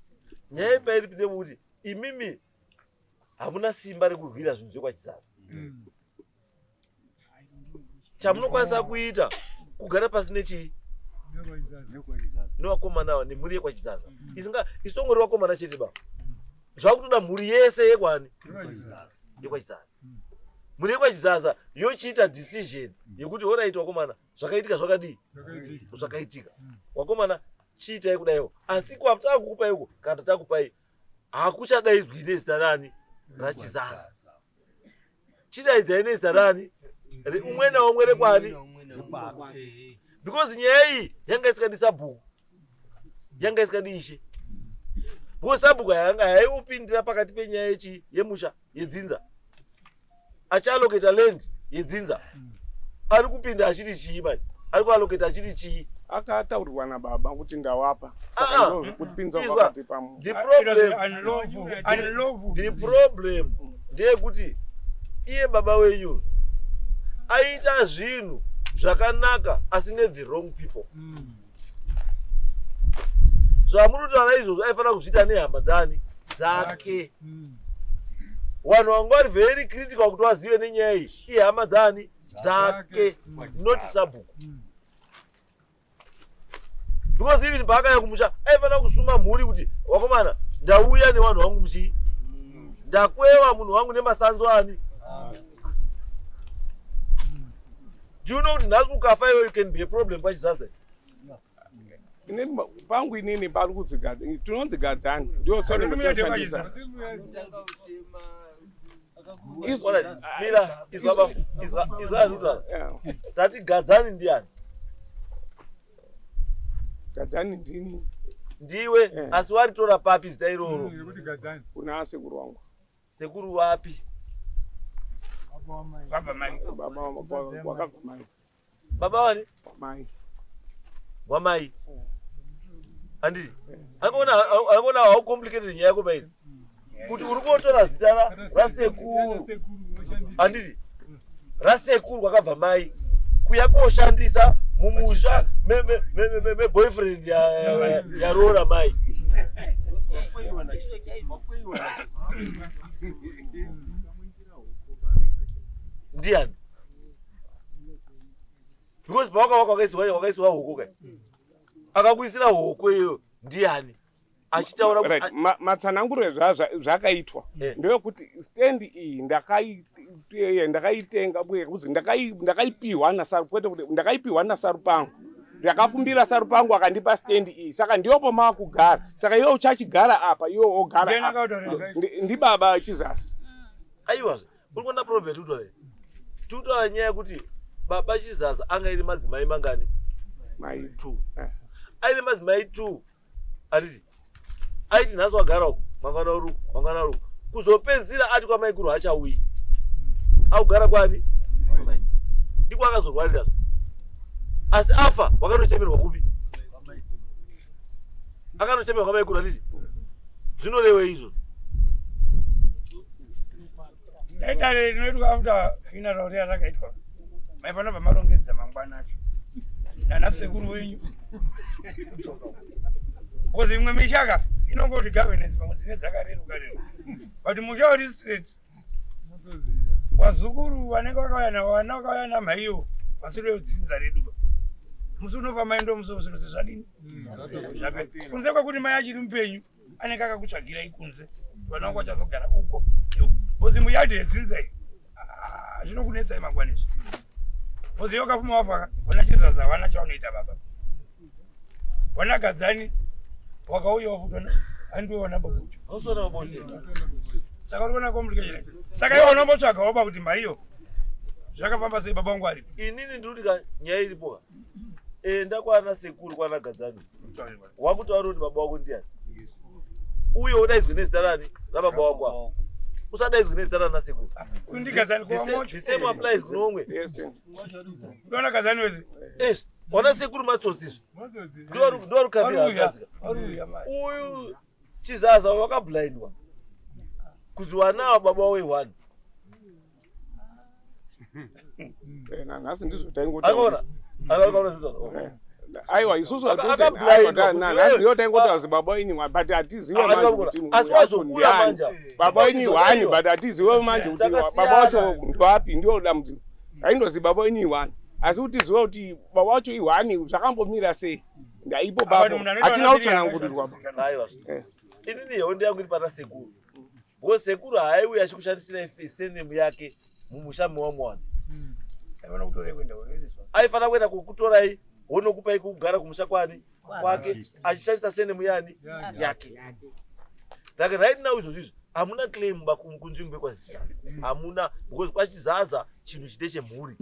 nyaya pairi ndeyekuti imimi hamuna simba rekurwira zvinhu zvekwaChizaza. Chamunokwanisa kuita kugara pasi nechii nevakomana ava nemhuri yekwaChizaza. Isinga isitongori vakomana chete ba, zvakutoda mhuri yese yekwani yekwaChizaza. Mhuri yekwaChizaza yochiita decision yekuti alright vakomana, zvakaitika zvakadii, zvakaitika wakomana, chiitai kudaiwo, asi kwatakukupai uko kana takupai hakuchadaidzwi nezita rani raChizaza, chidaidzai nezita rani umwe naumwe rekwani, because nyaya iyi yanga isikadi sabhuku, yanga isikadi ishe, because sabhuku yanga haiupindira pakati penyaya yechi yemusha yedzinza, achiallocata land yedzinza. Ari kupinda achiti chii manje? Ari kuallocata achiti chii? Akataurirwa nababa kuti ndawapa, Ah, saka ah. ndo zvekupinza Izwa, pakati pamu the problem Unlawful, unlawful. The problem ndeyekuti iye baba wenyu aita zvinhu zvakanaka asi nethe wrong people. Zvamuri kutaura izvozvo aifanira kuzviita nehama dzani dzake. Vanhu vanga vari very critical kuti vazive nenyaya iyi ihama dzani dzake, not sabhuku, because even paakaya kumusha aifanira kusuma mhuri kuti wakomana, ndauya nevanhu vangu muchii, ndakwewa munhu wangu nemasanzo ani. Do you know kuti nhasi ukafa iwe, you can be a problem kwaChizaza? Inini pangu inini pari kudzigadza tinonzi Gadzani, ndiyo surname tinoshandisa. Alright, mira, izwa ba, izwa, izwa, izwa. Tati Gadzani ndiani? Gadzani ndini. Ndiwe? Asi waritora papi zita iroro? Kuna sekuru wangu. Sekuru wapi? Baba mai. Baba wakabva mai. Baba wani? Mai. Wamai, handiti? Angona how complicated nyaya yako pairi, kuti uri kotora zita rasekuru, handiti, rasekuru kwakabva mai, kuya koshandisa mumusha meboyfriend yaroora mai. Ndiani? Because pawakawaka wakaiswa hoko kai, akakuisira hoko iyo ndiani achitaura kuti Right. Matsananguro zvakaitwa ndeyekuti stand iyi ndakaitenga kuzi ndakaipiwa nasaru, kwete kuti ndakaipiwa nasaru pangu, ndakakumbira saru pangu akandipa stand iyi, saka ndiyopo maakugara, saka iwe uchachigara apa, iwe wogara Ndiani apa. akataura? Ndibaba Chizaza. Aiwa, uri kuona problem yatikutora iyi? Tikutora nyaya yekuti baba Chizaza anga ine madzimai mangani? Mai. Two. Aine madzimai two, handiti? Aiti nhasi wagara uku, mangwana uri uku, mangwana uri uku, kuzopedzisira ati kwamaikuru hachauyi, akugara kwani? Ndiko akazorwarira, asi afa wakanochemerwa kupi? Akanochemerwa kwamaikuru, handiti? Zvinorewe izvo? Dare rinoitwa after funeral riya rakaitwa, maifana pamarongedza mangwana acho nana sekuru wenyu kudzoka uko, because imwe mishaka inongoti governance pamwe dzine dzakareruka reruka, but musha uri straight, wazukuru vanenge vakauya navana vakauya namaiwo vasiri vedzinza redu ba. Musi unofa mai ndo musi zvino zvadini zvapera, kunze kwekuti mai achiri mupenyu anenge akakutsvagirai kunze, vana vangu vachazogara uko, because muyadhi yedzinza iyi, ah, zvinokunetsai mangwana izvi, because iwe wakafuma wafa, vana Chizaza havana chavanoita, baba vana Gadzani wakauya wafutona handiwo vana babucho. Hausona babonde. Saka uri kuona complication, saka iwe unombotsvaga woba kuti maiyo zvakafamba sei, baba vangu aripo. Inini ndiri kuti ka nyaya iripo ka, enda kwana sekuru kwana Gadzani, wakutaura kuti baba wako ndiani, uye udaidzwe nezita rani rababa wako apa, usadaidzwe nezita rana sekuru. Uyu ndiGadzani kuvamocho. The same applies kunomwe. Ndiona Gadzani wese. Yes, wana sekuru matsotsi izvi, ndovarukavira. Varuya mai. Uyu Chizaza wakablindwa kuzi wanawa baba we one. Eh, nanhasi ndizvo taingotaura. Eh, aiwa isusu ndiyo taingotaura kuti baba wenyu but hatiziwe manje kuti baba wenyu one but hatiziwe manje kuti baba wacho ndoapi ndio dambudziko. Aindozi baba wenyu iwani asi kuti ziwe kuti baba wacho iwani zvakambomira sei ndaipo baba hatina kutsanangurirwa. Eh. Inini hondo yangu iri pana sekuru because sekuru haaiuya achikushandisirai surname yake mumusha mewamwana. Aifanira kuenda kukutorai wonokupai kugara kumusha kwani kwake achishandisa surname yani yake. Like right now izvozvo izvo hamuna claim kunzvimbo yekwaZizaza hamuna, because kwaChizaza chinhu chite chemhuri.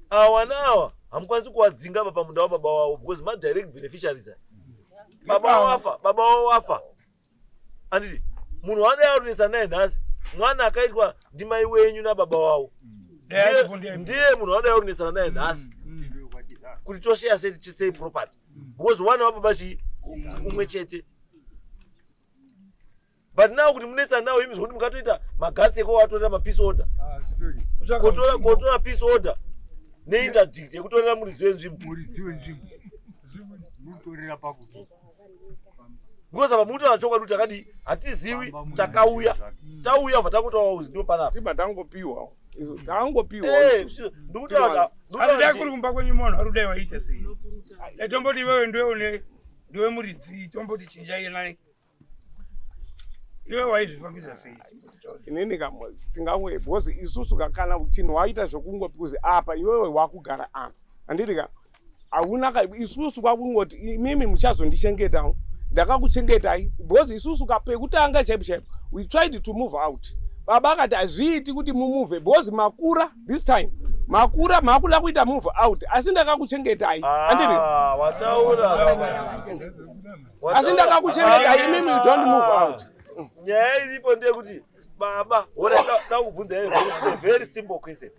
Awa naawa hamukwanisi kuwadzinga pamunda wababa wavo because madirect beneficiaries aya. Baba wafa, baba wavo wafa, handiti? Munhu waanenge aronesa naye nhasi mwana akaitwa ndimai wenyu nababa wavo, ndiye munhu waanenge aronesana naye nhasi kuti tosheya sei property, because wana wababa chii umwe chete. But now kuti munetsa nawo imi zvokuti mukatoita magatsi ekowatorera mapeace order, kotora peace order neinterdict yekutorera muridzi wenzvimbo, because apa mutaura chokwadi kuti takadii, hatiziwi, takauya, tauya bva tangotaura uzi ndo panapa. Tibva tangopiwa, tangopiwa. Ndikutaura. Dai kuri kumba kwenyu munhu ari kudai waita sei? Dai tomboti iwewe ndiwe une ndiwe muridzi, tomboti chinjai nani, iwe waizvifambisa sei? Inini tinganwe because isusu kana chinhu waita zvokungo kuzi apa iwewe wakugara apa, handiti ka? Hauna isusu kwakungoti imimi muchazondichengetawo, ndakakuchengetai, because isusu pekutanga chaipo chaipo we tried to move out. Baba akati hazviiti kuti mumove because makura, this time makura, makuda kuita move out, asi ndakakuchengetai, handiti? Ah, wataura. Asi ndakakuchengetai imimi, you don't move out. Nyaya iripo ndeyekuti baba ora da kubvunza a very simple question.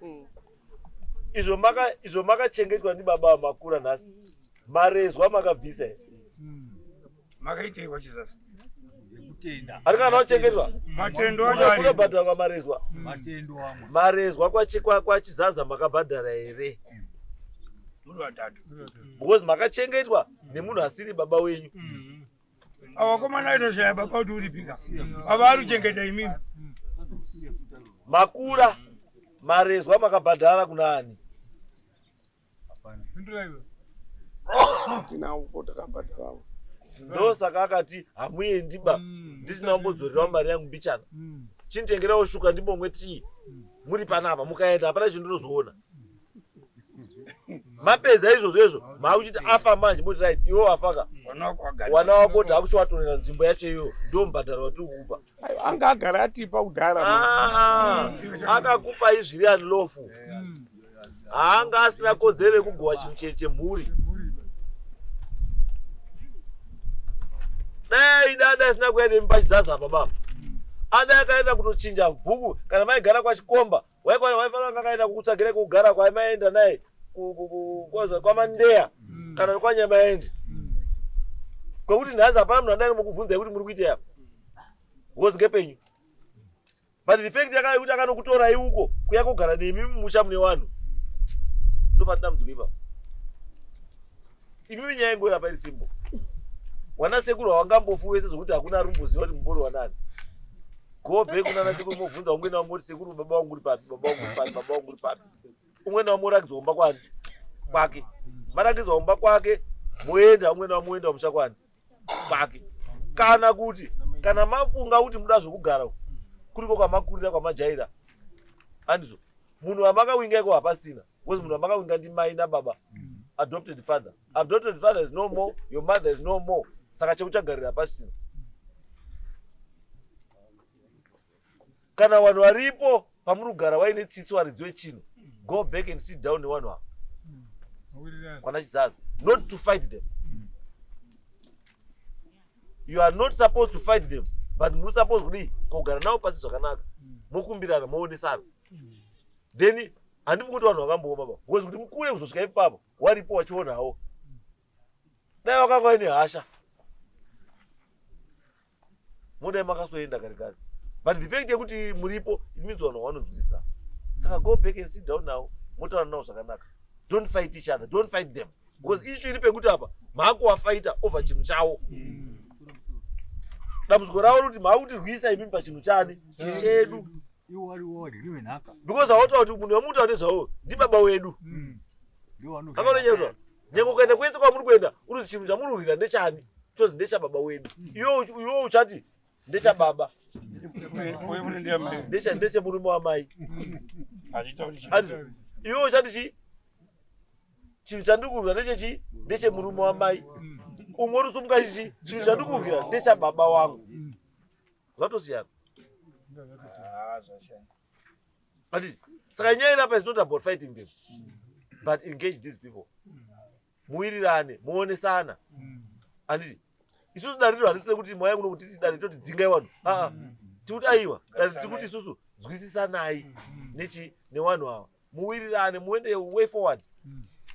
Izvo makachengetwa ndibaba makura nhasi, marezwa makabvisa here? Makaitei kwaChizaza? Ari kana wachengetwa Matendo acho ari kunobhadharwa marezwa. Matendo amwe. Marezwa kwaChizaza makabhadhara here? Muri vatatu. Because makachengetwa nemunhu asiri baba wenyu. Awakomana aitoshaya baba kuti uripika, baba ari kuchengeta imimi. Makura, marezwa makabhadhara kuna ani? Tinawo takabhadharawo. Ndosaka akati hamuendi ba ndisina kumbodzorerawo mari yangu mbichana. Chinditengerawo shuka ndimbomwe tii muri panapa. Mukaenda hapana chindinozoona. Mapedza izvozvo izvo maakuchiti afa manje, moti right, iwe wafaka Wana wako wagara. Wana wako taakuchiwatorera nzvimbo yacho iyoyo, ndo mubhadharo watiri kukupa. Aiwa, anga agara atipa kudhara. Ah, akakupai zviri unlawful. Haanga asina kodzero yekugowa chinhu chemhuri. Dai dada asina kuya nemi paChizaza apa, baba adai akaenda kutochinja bhuku. Kana maigara kwaChikomba, waikwana waifanira kunge akaenda kukutsvagirai kugara kwaimaenda naye kwaMandeya kana kwaNyamaende, kwekuti nhasi hapana munhu adai mukubvunzai kuti muri kuitei apa, because ngepenyu. But the fact yakava yekuti akanokutorai uko kuya kugara nemi mumusha mune vanhu, ndopati dambudziko ipapo. Imimi nyaya ingorapa iri simple. Wana sekuru hawangambofu wese zvokuti hakuna ari kumboziva kuti mumbori wanani. Go back kunana sekuru mobvunza umwe naumwe kuti sekuru, baba wangu uri papi? Baba wangu uri papi? Baba wangu uri papi? Umwe naumwe orakidzwa kumba kwani kwake. Marakidzwa kumba kwake, moenda umwe naumwe moenda kumusha kwani kwake. Kana kuti kana mafunga kuti muda zvokugara uku, kuriko kwamakurira kwamajaira, handizvo? Munhu wamakawinga iko hapasina, because munhu wamakawinga ndimai nababa, adopted father. Adopted father is no more, your mother is no more, saka chekuchagarira hapasina. Kana vanhu varipo pamuri kugara vaine tsitsi varidzi wechinhu, go back and sit down nevanhu ava kwana Chizaza, not to fight them. You are not supposed to fight them, but muri supposed kudii? Kugara navo pasi zvakanaka, mokumbirana, moonesana. Then handimi kuti vanhu vakambooma ba, because kuti mukure kuzosvika ipapo waripo wachionawo, dai wakanga waine hasha modai makasoenda kare kare. But the fact yekuti muripo, it means vanhu vanonzwisisa. Saka go back and sit down now, motaura navo zvakanaka. Don't fight each other, don't fight them, because issue iri pekuti apa maakuvafaita over chinhu chavo. Dambudziko ravo rikuti maakutirwisa imimi pachinhu chani chedu. Iwo wari wadyi wenhaka. Because hautaura kuti munhu wamutaura nezvawo ndibaba wedu. Akaona nyange ukaenda kwese kwamuri kuenda, uri chinhu chamuri kurwira ndechani? Tozi ndechababa wedu. Iwe uchati ndechababa, ndechemurume wamai. Iwe uchati chi chinhu chandiri kurwira ndechechi? Ndechemurume wamai. Umwe uri sumuka chichi, chinhu chandiri kurwira ndechababa wangu. Zvatosiyana. Ati saka nyaya iri apa is not about fighting them, but engage these people, muwirirane, muonesana. Handiti isusu dare rino harisi rekuti mwaya kuno kuti dare toti dzingai vanhu. Aa, tikuti aiwa, dare tikuti isusu nzwisisanai nechi nevanhu ava, muwirirane, muende way forward.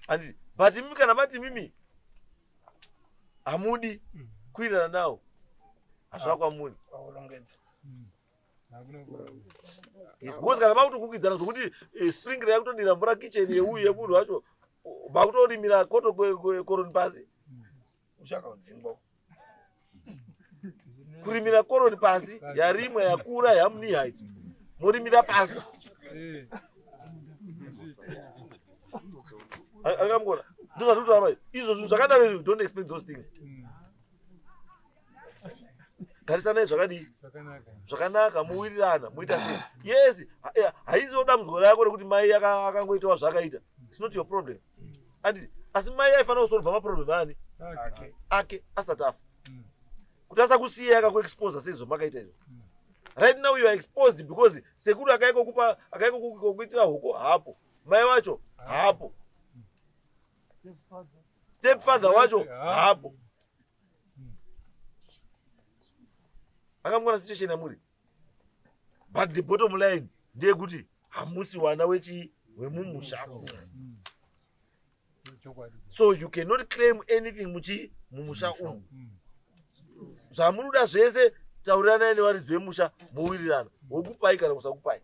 Handiti? But imimi kana mati imimi hamudi kuwirirana nawo, hazvava kwamuri. Yes, because kana makutokukidzana zvokuti sprinkler yakutodira mvura kitchen yeuyu yemunhu wacho, makutorimira koto koroni pasi. Uchakaudzingwa. Kurimira koroni pasi, yarimwa, yakura, yamunihait, morimira pasi. Angamukona ndozvatinotaura izvo zvinhu zvakadaro izvo. Don't expect those things. Garisanai zvakadii? Zvakanaka, muwirirana, muita sei. Yes, haiziwo dambudziko rako rekuti mai akangoitawo zvaakaita. It's not your problem. Anditi asi mai aifanira kusolva maproblem ani ake asati afa, kuti asakusiya akakuexposa seizvo makaita izvo. Right now you are exposed because sekuru akaikokupa, akaikokuitira huko hapo, mai wacho hapo, step father wacho hapo. Akamukona situation yamuri. But the bottom line ndeyekuti hamusi wana wechi wemumusha, so you cannot claim anything muchi mumusha umu. Zvamuri kuda zvese, tauriranai nevaridzi vemusha, mowirirana, wokupai kana kusakupai.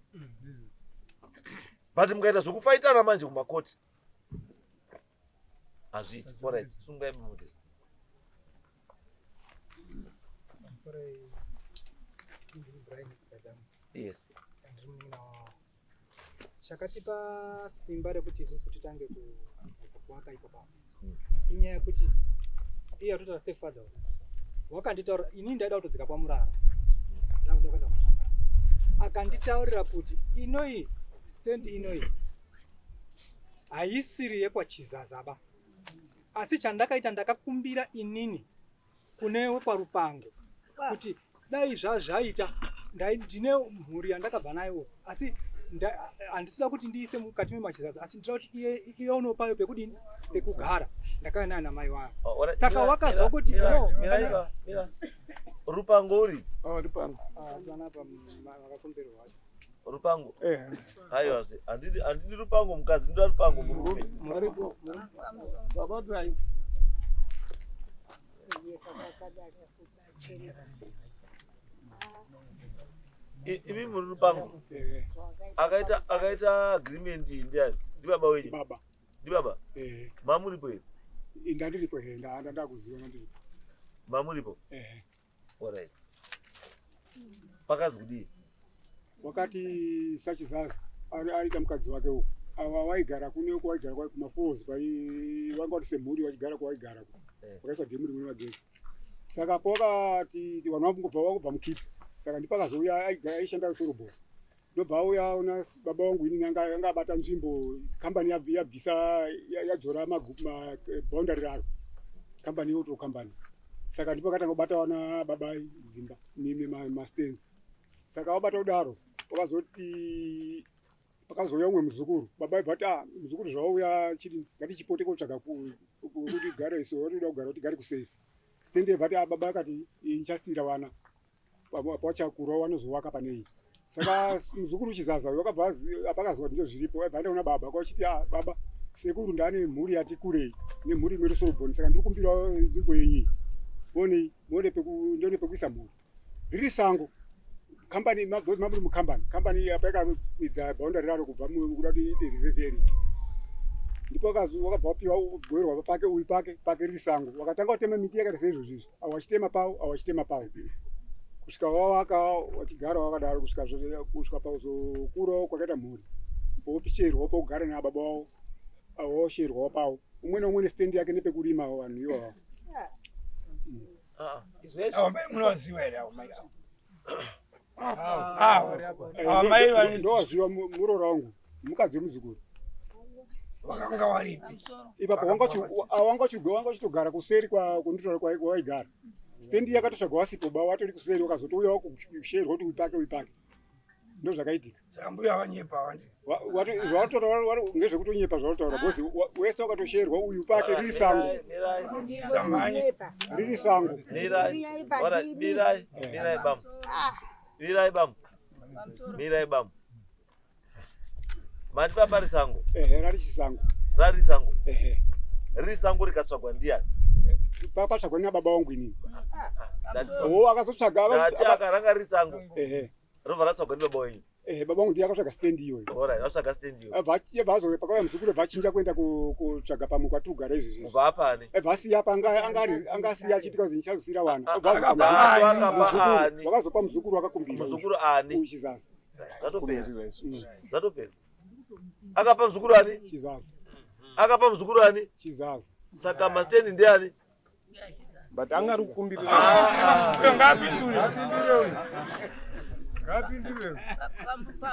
But mukaita zvokufaitana manje kumakoti, hazviiti. Alright, sungai mumutezi. Pamusoro, ndiri Brian Gadzamu. Yes. Ndiri munun'una wavo. Chakatipa simba rekuti isusu titange kuasa kuaka ipapo inyaya yekuti iye atotaura stepfather wakanditaura. Inini ndaida kutodzika kwaMurara, ndakuda kuenda kwaMurara. Akanditaurira kuti inoi stand inoi haisiri yekwaChizazaba, asi chandakaita, ndakakumbira inini kune wekwaRupango kuti dai zvazvaita, ndine mhuri yandakabva nayo, asi handisida kuti ndiise mukati memaChizaza, asi ndinoda kuti iye ionewo payo pekudini, pekugara. Ndakauya nayo namai wayo. Oh, alright. Saka Mira, wakazwa mira, kuti mira, no, mira, iva, mira. Rupango uri? Oh, ndipano. Ah, panapa makakomberwa wacho. Rupango? Eh. Aiwazve, handidi rupango mukadzi, ndoda rupango murume. Maripo. Baba drive. Kwakadaro kubatsira. Imi muri rupango? Eh. Akaita agreement ndiani? Ndibaba wenyu? Baba. Ndibaba? Eh. Mamuripo here? Ndandiripo he, ndakuziva ndandiripo. Mamuripo? Eh. Alright, pakazi kudii? Wakati saChizaza aita mukadzi wake uko, ava waigara kune uko waigara kumaFalls, kwai vanga vari semhuri vachigara kwawaigara ku wakaiswa dhemu rimwe nemagetsi. Saka pawakati vanhu vangobva vangobva mukipi, saka ndipakazouya aishanda Sorobho, ndobva auya aona baba vangu inini anga abata nzvimbo, kambani yabvisa, yadzora maboundary raro, kambani yoto kambani. Saka ndipo akatanga kubata vana baba dzimba mastands. Saka wabata kudaro, wakazoti pakazouya umwe muzukuru, baba aibva ati, "Ah, muzukuru zvauya chiri, ngatichipote kotsvaga kuti gare isu watoda kugara kuti gare kusafe stand." Ibva ati, "Ah," baba akati, "Ndichasiyira vana pawachakura vanozovaka pane iyi." Saka muzukuru Chizaza uyu wakabva apakazwa kuti ndizvo zviripo, aibva aenda kuna baba kwachiti, "Ah, baba, sekuru ndane mhuri yati kurei nemhuri imwe Rusorobhoni, saka ndiri kumbira nzvimbo yenyu iyi, muone muone ndione pekuisa mhuri, riri sango." Kambani because maburi mukambani. Kambani apa yakakwidza boundary raro kubva kuda kuti iite reserve area. Ndipo wakabva wapiwa goerwa pake uyu pake pake riri sango. Wakatanga kutema miti yakaita seizvozvo izvi. Awo wachitema pawo, awo wachitema pawo. Kusvika wawaka wachigara wakadaro kusvika kusvika pakuzokurawo kwakaita mhuri. Wopisherwa pokugara nababa wavo. Awo wosherwawo pawo. Umwe naumwe nestand yake nepekurima vanhu ivavo. Ah, izwai Avo mai munovaziva here avo mai avo? Avo. Ava mai vane ndowaziva muroora wangu mukadzi wemuzukuru vakanga varipi? Ipapo wanga uchitogara kuseri kwanditora kwawaigara. Stendi yakatotsvagwa wasipo ba watori kuseri wakazotouya wakusherwa kuti uipake uipake. Ndozvakaitika. Saka mbuya vanyepa vandi. Zvawatotaura ngezvekutonyepa zvawatotaura because wese wakatosherwa uyu pake riri sango. Samhanye. Riri sango. Mirai, ora, mirai, mirai bambo. Mirai bambo. Mirai bambo. Mati papa risango. Ehe, rari chisango. Rari sango. Ehe. Riri sango rikatsvagwa ndiani? Papatsvagwa nababa wangu inini. Oh, akazotsvaga Ndati akaranga riri sango. Ehe. Robva ratsvagwa ndibaba wenyu. Ehe, baba wangu ndiye akatsvaga stand iyoyo. Alright, vatsvaga stand iyoyo. Abva achiye pakauya muzukuru abva achinja kuenda kutsvaga pamwe kwatiri kugara izvi izvi. Kubva apani? Abva asiya apa anga asiya achiitika kuti ndichazosiyira vana. Abva Akapa ani? Akapa ani? Wakazopa muzukuru wakakumbira. Muzukuru ani? Uyu Chizaza. Zvatopera. Zvatopera. Akapa muzukuru ani? Chizaza. Akapa muzukuru ani? Chizaza. Saka mastendi ndiani? But anga ari kukumbirira. Uyo ngaapindure.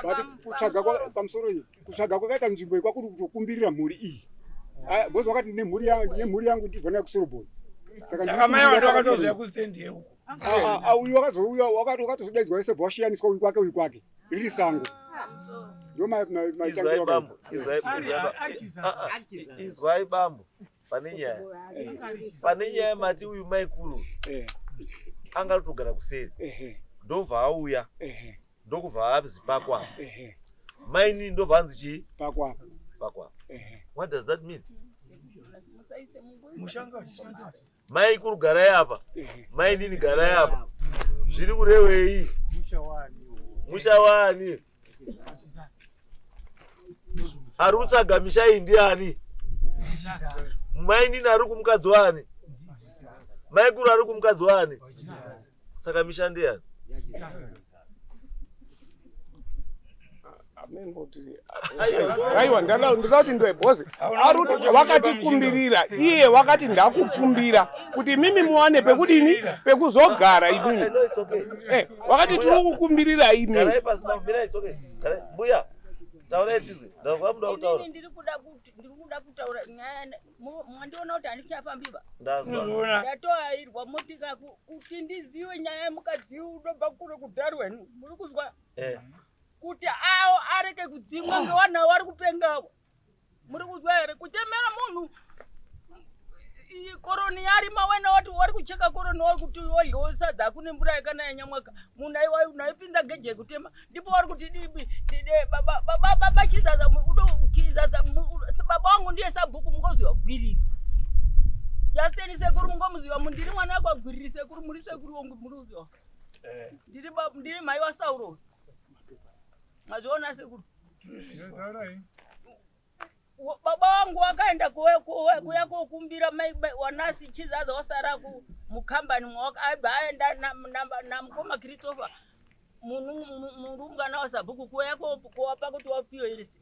But kutsvaga pamusoro iyi kutsvaga kwakaita nzvimbo iyi kwakuri kutokumbirira mhuri iyi. Because wakati ndine mhuri yangu ndibva nayo kuSorobhoni. Saka mai vanhu vakatozoya kustendi yeuko. Uyu wakazouya wakatozodaidzwa wese bva washiyaniswa uyu kwake uyu kwake. Riri sango. Ndo Izwai bambo, izwai bambo. Pane nyaya. Pane nyaya mati uyu maikuru. Anga arikutogara kuseri. Ndobva auya. Ndokubva azi pako apa. Mainini ndobva anzi chii? Pako apa. Pako apa. What does that mean? Maikuru garai apa. Mainini garai apa. Zviri kurevei? Musha wani? Ari kutsvaga misha iyi ndiani? Mainini ari kumukadzi wani? Maikuru ari kumukadzi wani? Saka misha ndiyani? Aiwa, ndada kuti ndoe bhozi ari wakatikumbirira iye wakati ndakukumbira kuti mimi muwane pekudini pekuzogara imimi. Wakati tiri kukumbirira imi. Garai pasi bambo, mirai, it's okay. Garai, mbuya, taurai tizwe. Ndazwa muda kutaura. Ndiri kuda kutaura nyaya mwandiona kuti handichafambi ba. Ndazwa. Ndatoairwa motika kuti ndiziwe nyaya yemukadzi unobva kure kuDarwin. Muri kuzwa? Kuti awo areke kudzingwa ngewana wari kupengawo. Muri kuzwa here? Kutemera munhu koroni yarima wena wati wari kucheka koroni wari kuti wadyawo sadza hakune mvura yakanaya nyamwaka. Munhu aipinda geje yekutema ndipo wari kuti dibi tide baba baba baba Chizaza udo Chizaza baba wangu ndiye sabhuku mungoziwa Gwiriri. Justin sekuru mungomuziwa mundiri mwana wako Gwiriri sekuru muri sekuru wangu muri kuziwa. Ndiri mai wa Sauro. Mazviona sekuru. Baba wangu wakaenda kuya kokumbira wanasi Chizaza wasara mukambani mwaka aenda na mukoma Christopher murumbwana wasabhuku kuya kuwapa kuti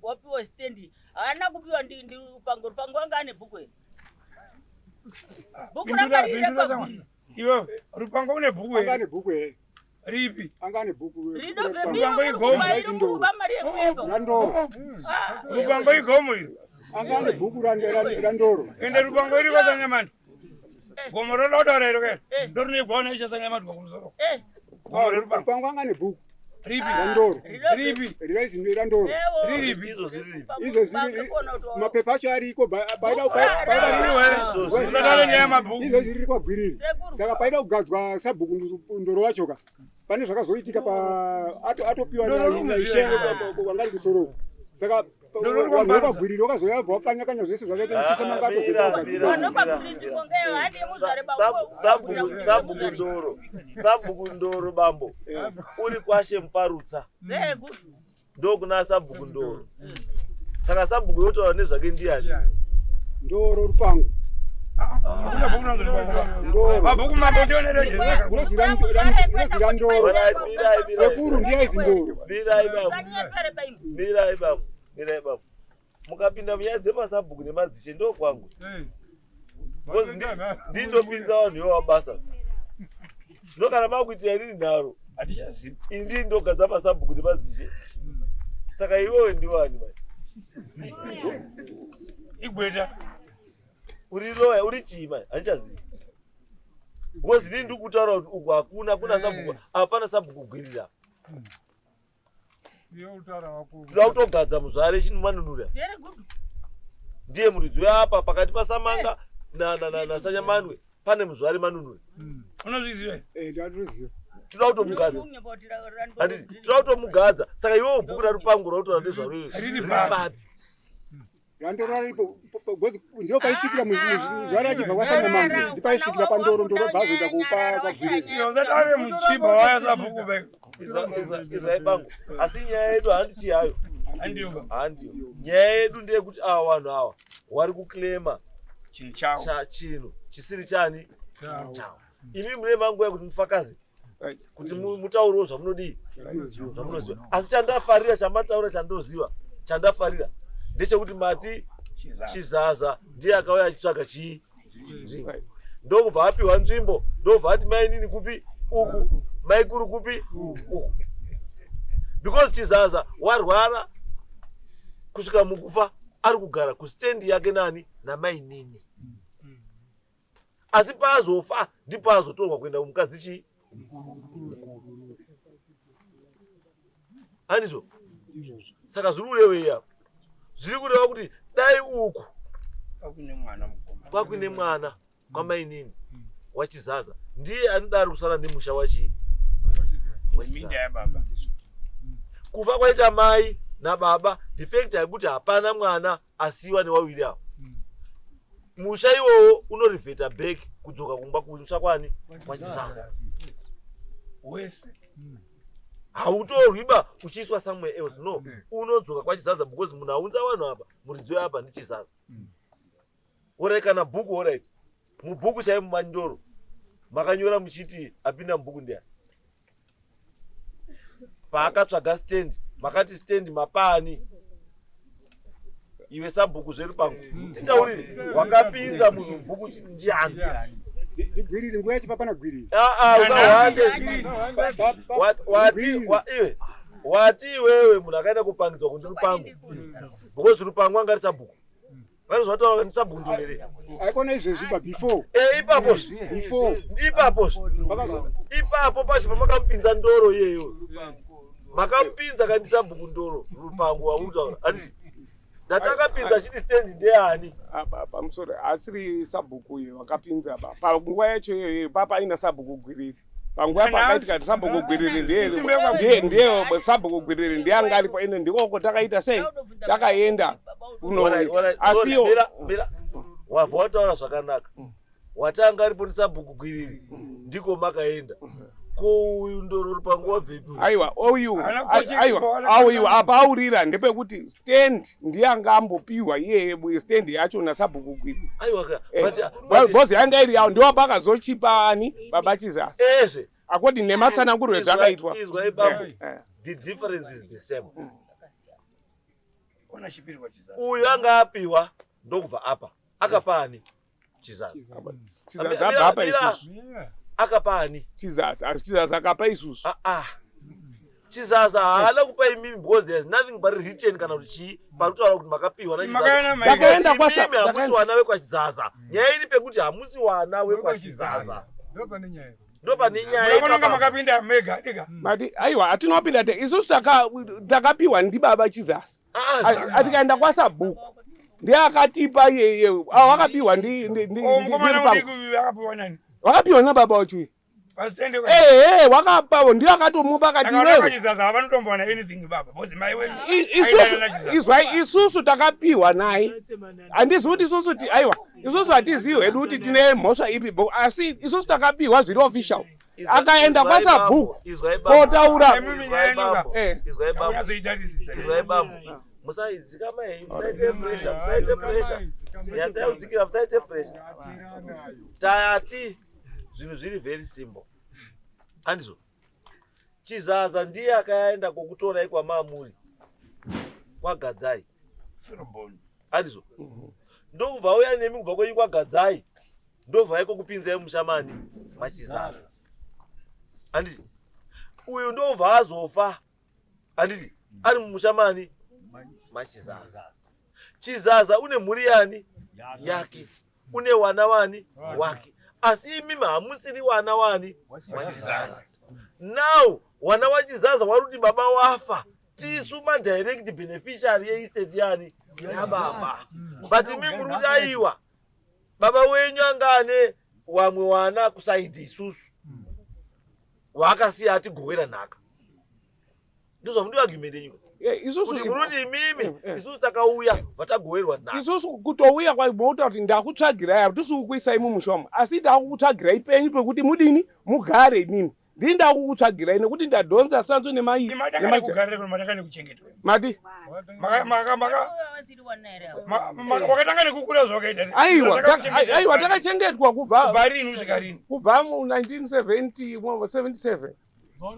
wapiwe stendi. Haana kupiwa ndi Rupango. Rupango wanga ane bhuku here? Bhuku ranga riri repaGwiriri. Iwe Rupango une bhuku here? Anga ane bhuku here? Ripi? Anga ane bhuku. Rinobve mbiri igomo. Iri mari yekuemba. Randoro. Rupango igomo iri. Anga ane bhuku randoro. Ende Rupango iri kwaSanyamandwe. Gomo rododa iro ke. Ndorinoigwa nechaSanyamandwe kumusoro. Gomo reRupango. Rupango anga ane bhuku. Ripi? Randoro. Ripi? Riraisi randoro. Riripi? Izvo zviri mapepa acho ariko paida Usatare nyaya yemabhuku. Izvo zviri kwaGwiriri. Saka paida kugadzwa sabhuku Ndoro wacho ka. Pane zvakazoitika pa atopiwa naishe wanga ari kusoro. Saka Vanhu vakazoya vakanyakanya zvese zvakaita sisa mangato. Sabhuku Ndoro, Sabhuku Ndoro bambo, uri kwashe Muparutsa. Ndokuna Sabhuku Ndoro. Saka sabhuku yotaura nezvake ndiyani? Ndoro Rupango. Mabhuku mambo ndionerejezira Ndoro. Sekuru ndiye aizi Ndoro. Mirai bambo. Mirai bambo. Mirai bambo. Mukapinda munyaya dzemasabhuku nemadzishe ndokwangu. Because nditopinza vanhu ivo basa. Zvino kana makuitira inini nharo. Handichazivi. Ini ndogadza masabhuku nemadzishe. Saka iwewe ndiwani mai? Igweta. Uri loya, uri chii mai? Handichazivi. Because inini ndiri kutaura kuti uku hakuna kuna sabhuku, hapana sabhuku gwirira. Tinoda kutogadza muzvare Manunura. Ndiye muridzi weapa pakati paSamanga naSanyamanwe pane muzvare Manunura. Unozviziva? Eh, ndatoziva. Tinoda kutomugadza. Handiti tinoda kutomugadza. Saka iwewe bhuku raRupango rautoona nezvaro Riri papi? Randoro riripo ndio paisvikira muzvare achibva kwaSanyamanwe ndipaisvikira paNdoro. Ndoro bvazoenda kupa kwaGwiriri. Iyo usati ave muchibha waya sabhuku bai. Izwai bangu, asi nyaya yedu handichi hayo. Handiyo. Handiyo. Nyaya yedu ndeyekuti ava vanhu ava vari kuclaima chinhu chavo, chinhu chisiri chani chavo. Imi mune manguva yekuti mufakazi kuti mutaurewo zvamunodii zvamunoziva. Asi chandafarira chamataura, chandoziva chandafarira ndechekuti mati Chizaza ndiye akauya achitsvaga chii nzvimbo, ndokubva apiwa nzvimbo, ndobva ati mainini kupi uku, maikuru kupi uku, because Chizaza warwara kusvika mukufa ari kugara kustendi yake nani namainini, asi paazofa ndipo azotorwa kuenda kumukadzi chii mukuru. Handizvo? Saka zviri kurevei apa? Zviri kureva kuti dai uku Kwakuine mwana mukoma. Kwakuine mwana kwamainini waChizaza, ndiye anoda ari kusara nemusha wachii. Minda yababa. Kufa kwaita mai nababa, the fact yekuti hapana mwana asiyiwa newawiri avo, musha iwowo unorevheta back kudzoka kumba kumusha kwani kwaChizaza. Wese. Hautorwiba uchiiswa somewhere else, no, unodzoka kwaChizaza because munhu aunza vanhu apa, muridzi weapa ndiChizaza. Alright, kana bhuku, alright, mubhuku chaivo muMandoro makanyora muchiti apinda mubhuku ndiani paakatsvaga stand? Makati stand mapaani? Iwe sabhuku zveRupango, titaurire, wakapinza munhu mubhuku ndiani? Ndigwiriri, nguva yacho papana Gwiriri. Ah, ah, usahwande. Wati iwe, wati iwewe munhu akaenda kupangidzwa kundi Rupango because Rupango anga ari sabhuku, vanozvataura ndi sabhuku ndorere. Aikona izvezvi pa before. Eh, ipapo. Before. Ipapo ipapo pacho pamakamupinza Ndoro iyeyo, makamupinza kandi sabhuku Ndoro Rupango waurikutaura, handiti? Ndatakapinza achiti stand ndeyani? Apa pamusoro asiri sabhuku uyo wakapinza ba panguva yacho iyoyo papa aina sabhuku Gwiriri. Panguva pakaitika kuti sabhuku Gwiriri ndiye ndiye ndiye sabhuku Gwiriri ndiye anga aripo, ende ndikoko takaita sei, takaenda kuno. Alright, alright. Asiyo. Sorry, mira, mira. Wabva wataura zvakanaka, watanga aripo ndisabhuku Gwiriri, ndiko makaenda. Ko uyu Ndoro Rupango wabvepi? Aiwa, uyu, aiwa, auyu apa aurira ndepekuti stand ndiye anga ambopiwa iyeye stand yacho nasabhuku Gwiriri. Aiwa ka, but boss yanga iri yawo, ndiwo pakazochipa ani baba Chizaza Ezve. According nematsananguriro ezvakaitwa. Izwai bambo, the difference is the same. Ona chipiri Chizaza. Uyu anga apiwa ndokubva apa akapa ani? Chizaza. Chizaza abva apa isusu. Akapa ani? Chizaza, Chizaza akapa isusu. Ah, ah. Chizaza haana kupa imimi because there is nothing pari written kana kuti chii pari kutaura kuti makapiwa. Ndakaenda Imimi hamusi wana wekwaChizaza. Nyaya iri pekuti hamusi wana wekwaChizaza, ndo pane nyaya. Munokononga makapinda mega diga. Mati aiwa, hatinopinda te isusu, takapiwa ndibaba Chizaza. Atikaenda kwasabhuku ndiye akatipa iyeye, akapiwa Oh, mukomana ndiRupango. mudiki akapiwa nani? Wakapiwa nababa wacho. Ehe, wakapa ndiye akatomupa akati iwewe. Chizaza vanotombowana anything baba because mai wenyu Izwai, isusu takapiwa naye. Handizivi kuti isusu aiwa, isusu hatizivi hedu kuti tine mhosva ipi, asi isusu takapiwa zviri official. Akaenda kwasabhuku kotaura. Izwai bambo. Izwai bambo. Izwai bambo. Musaidzikama henyu, musaite pressure, musaite pressure. Nyasai kudzikira, musaite pressure. Tati zvinhu zviri very simple. Handizvo? Chizaza ndiye akaenda kokutorai kwamamuri. Kwagadzai. Handizvo? Ndokubva auya nemi kubva kwenyu kwagadzai. Ndobva iko kupinzai mushamani machizaza. Handiti? Uyu ndobva azofa. Handiti? Ari mumushamani machizaza. Chizaza une mhuri yani yake, une wana wani wake, asi imimi hamusiri wana wani wachizaza. Now wana wachizaza wari kuti baba wafa, tisu madirect beneficiary yeestate yani yababa, but imi muri kuti aiwa baba wenyu anga ane wamwe wana kusaidi isusu waakasiya atigowera nhaka. Ndizvo ndiyo argument yenyu. Isusu Kuti muri kuti imimi isusu takauya vatagowerwa nhaka. Isusu kutouya kwaimota kuti ndakutsvagirai, hatisi kukuisai mumushoma, asi ndakukutsvagirai penyu pekuti mudini mugare imimi. Ndini ndakukutsvagirai nekuti ndadhonza sanzu nemai. Matanga nekuchengetwa. Mati? Wakatanga nekukura zvawakaita. Aiwa, aiwa, takachengetwa kubva rini kusvika rini? Kubva mu 1977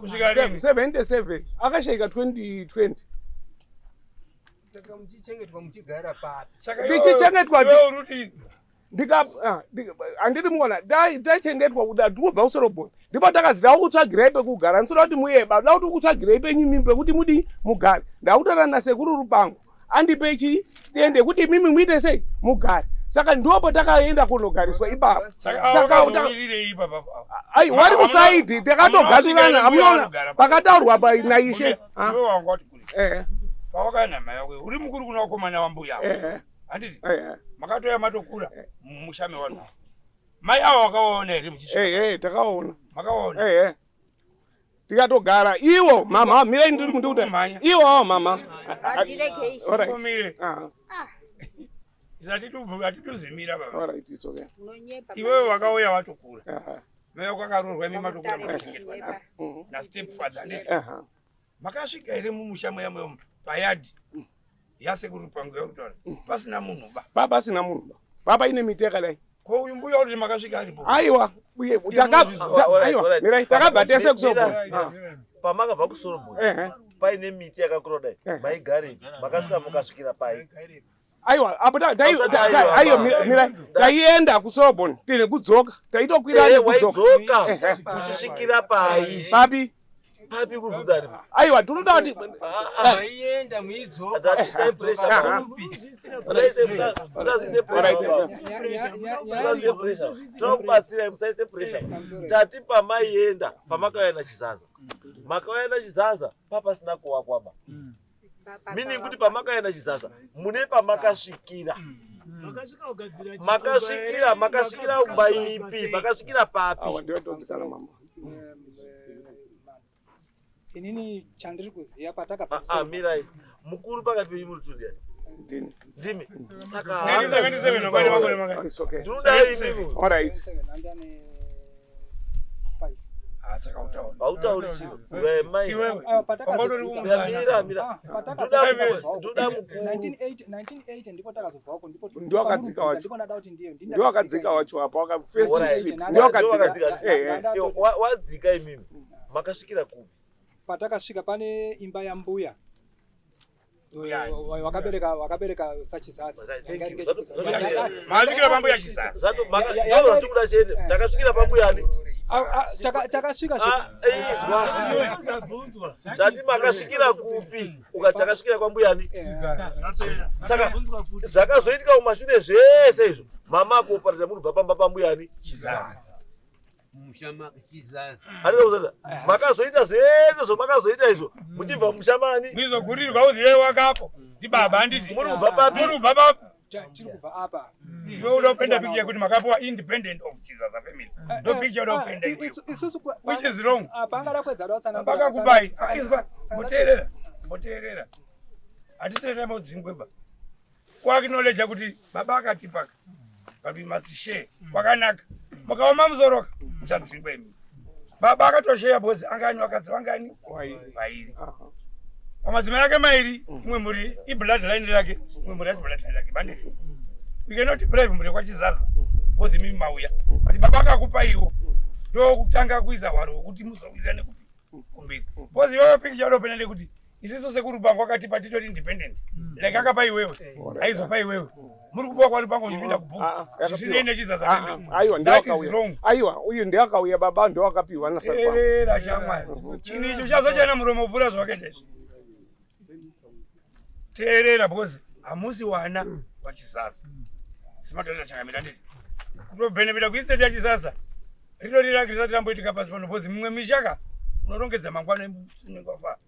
Kusvika rini? 77, akashaika 2020. Saka muchichengetwa muchigara papi? Saka Tichichengetwa iwe uri handiti muona tachengetwa kuti hatikubva kusorobhoni, ndipo takazi takutsvagirai pekugara. Ndinoda kuti muyeba da kuti kutsvagirai penyu imimi pekuti mudii mugare. Ndakutaura nasekuru Rupango andipe chi stand yekuti imimi muite sei mugare. Saka ndipo takaenda kunogariswa ipapo. Saka wakazowirirei ipapa? Ai, wari kusaidi takatogarirana, amunoona pakataurwa pa naishe. Iwe wanga wati kure. Pawakana mai wako uri mukuru kuna vakomana vambuya. Handiti? Makatoya matokura mumusha mevanhu. Mai ava wakaona here muchisvika? Takaona. Makaona? Tikatogara iwo mama, mirai, ndiri kundikuta iwo awo mama. Handiregei. Alright. Mire. Ah. Hatiduzimira baba. Alright, it's okay. Unonyepa. Iwewe wakauya watokura. Aha. Mai wako akaroorwa imi matokura makachengetwa na step father, handiti? Aha. Makasvika here mumusha muya muya payadhi yasekuru Pangu yakutaura pasina munhu ba? Papa pasina munhu ba. Papa ine miti yakadai. Ko uyu mbuya kuti makasvika aripo? Aiwa, uye aiwa, mirai, takabva tese kusorobhoni. Pamakabva kusorobhoni paine miti yakakura kudai, maigarei? Makasvika mukasvikira pai? Aiwa, apo aiwa, mirai, taienda kusorobhoni tine kudzoka, taitokwira nekudzoka. Waidzoka uchisvikira pai? Papi? Papi kubvunzani? Aiwa, tinoda kuti Maienda muidzoka. Ngatisai pressure. Musazviise pressure. Musaise pressure. Tinokubatsirai, musaise pressure. Tati pamaienda, pamakauya nachizaza. Makauya nachizaza papasina kuvakwaba. Meaning kuti pamakauya nachizaza mune pamakasvikira. Makasvikira, makasvikira umba ipi? Makasvikira papi? Awa ndiyo todzikana mama. Inini chandiri kuziva patakabva Ah, mirai. Mukuru pakati penyu muri tundi. Ndini. Ndimi. Saka 1977 makore makore makore. It's okay. Ndinoda imimi. All right. Ah, saka utaura. Hautauri chiro. We mai. Iwewe. Mira, mira. Ndoda mukuru. 1980 ndipo takazobva uko, ndipo Ndiwo akadzika wacho. ndipo ndada kuti ndiyo ndini Ndiwo akadzika wacho apa waka first Alright. trip. Ndiwo akadzika. Iwo, Wadzika imimi. Makasvikira kupi? Patakasvika pane imba yambuya wakabereka sachizaza. Masvikira pambuya Chizaza. Zato maka ndozvatikuda chete. Takasvikira pambuyani. Takasvika. Izwa. Tati makasvikira kupi? Ukati takasvikira kwambuyani. Saka zvakazoitika kumashure zvese izvo. Mama akuoparata muri kubva pamba pambuyani. Chizaza. Handina kuzata. Makazoita zvese zvamakazoita izvo. Muchibva mushamani. Muizogurirwa uzive wakapo. Ndibaba handiti? Muri kubva papi? Muri kubva papi? Tiri kubva apa. Iwe uda kupenda picture yekuti makapiwa independent of Chizaza family. Ndo picture uda kupenda iwewe. Isusu Which is wrong. Pangada kwedza da kutsanangura. Vakakupai. Ah, izwa mboteerera. Mboteerera. Hatisirena maudzingwe ba. Kwakinoloja kuti baba akatipaka. But we must share. Kwakanaka. Mukaoma musoroka muchadzingwa imi. Baba akatosheya because angani vakadzi vangani? Vairi. Pamadzimai ake mairi, imwe mhuri iblood line rake, imwe mhuri haisi blood line rake. Bandit. We cannot deprive mhuri yekwaChizaza because imimi mauya. But baba akakupa iwo ndokutanga kuisa hwaro hwekuti muzowirirane kupi kumberi. Because iwewe picture unopenda ndekuti isisu sekuRubango akatipa titori independent. Like akapa iwewe, aizopa iwewe. Muri kupiwa kwaRubango muchipinda kubhuku. Zvisinei neChizaza family. Aiwa, That is ndiwakauya. wrong. Aiwa, uyu ndiakauya baba ndiwakapiwa nasarupango. Teerera shamwari. Chinhu icho chazochena muromo kupfuura zvawakaita izvi. Teerera because hamusi wana waChizaza. Simatorera chakamira ndiri. Kutobhenefita kuistate yaChizaza. Ritori rake risati ramboitika pasi pano because mimwe mishaka unorongedza mangwana unenge wafa.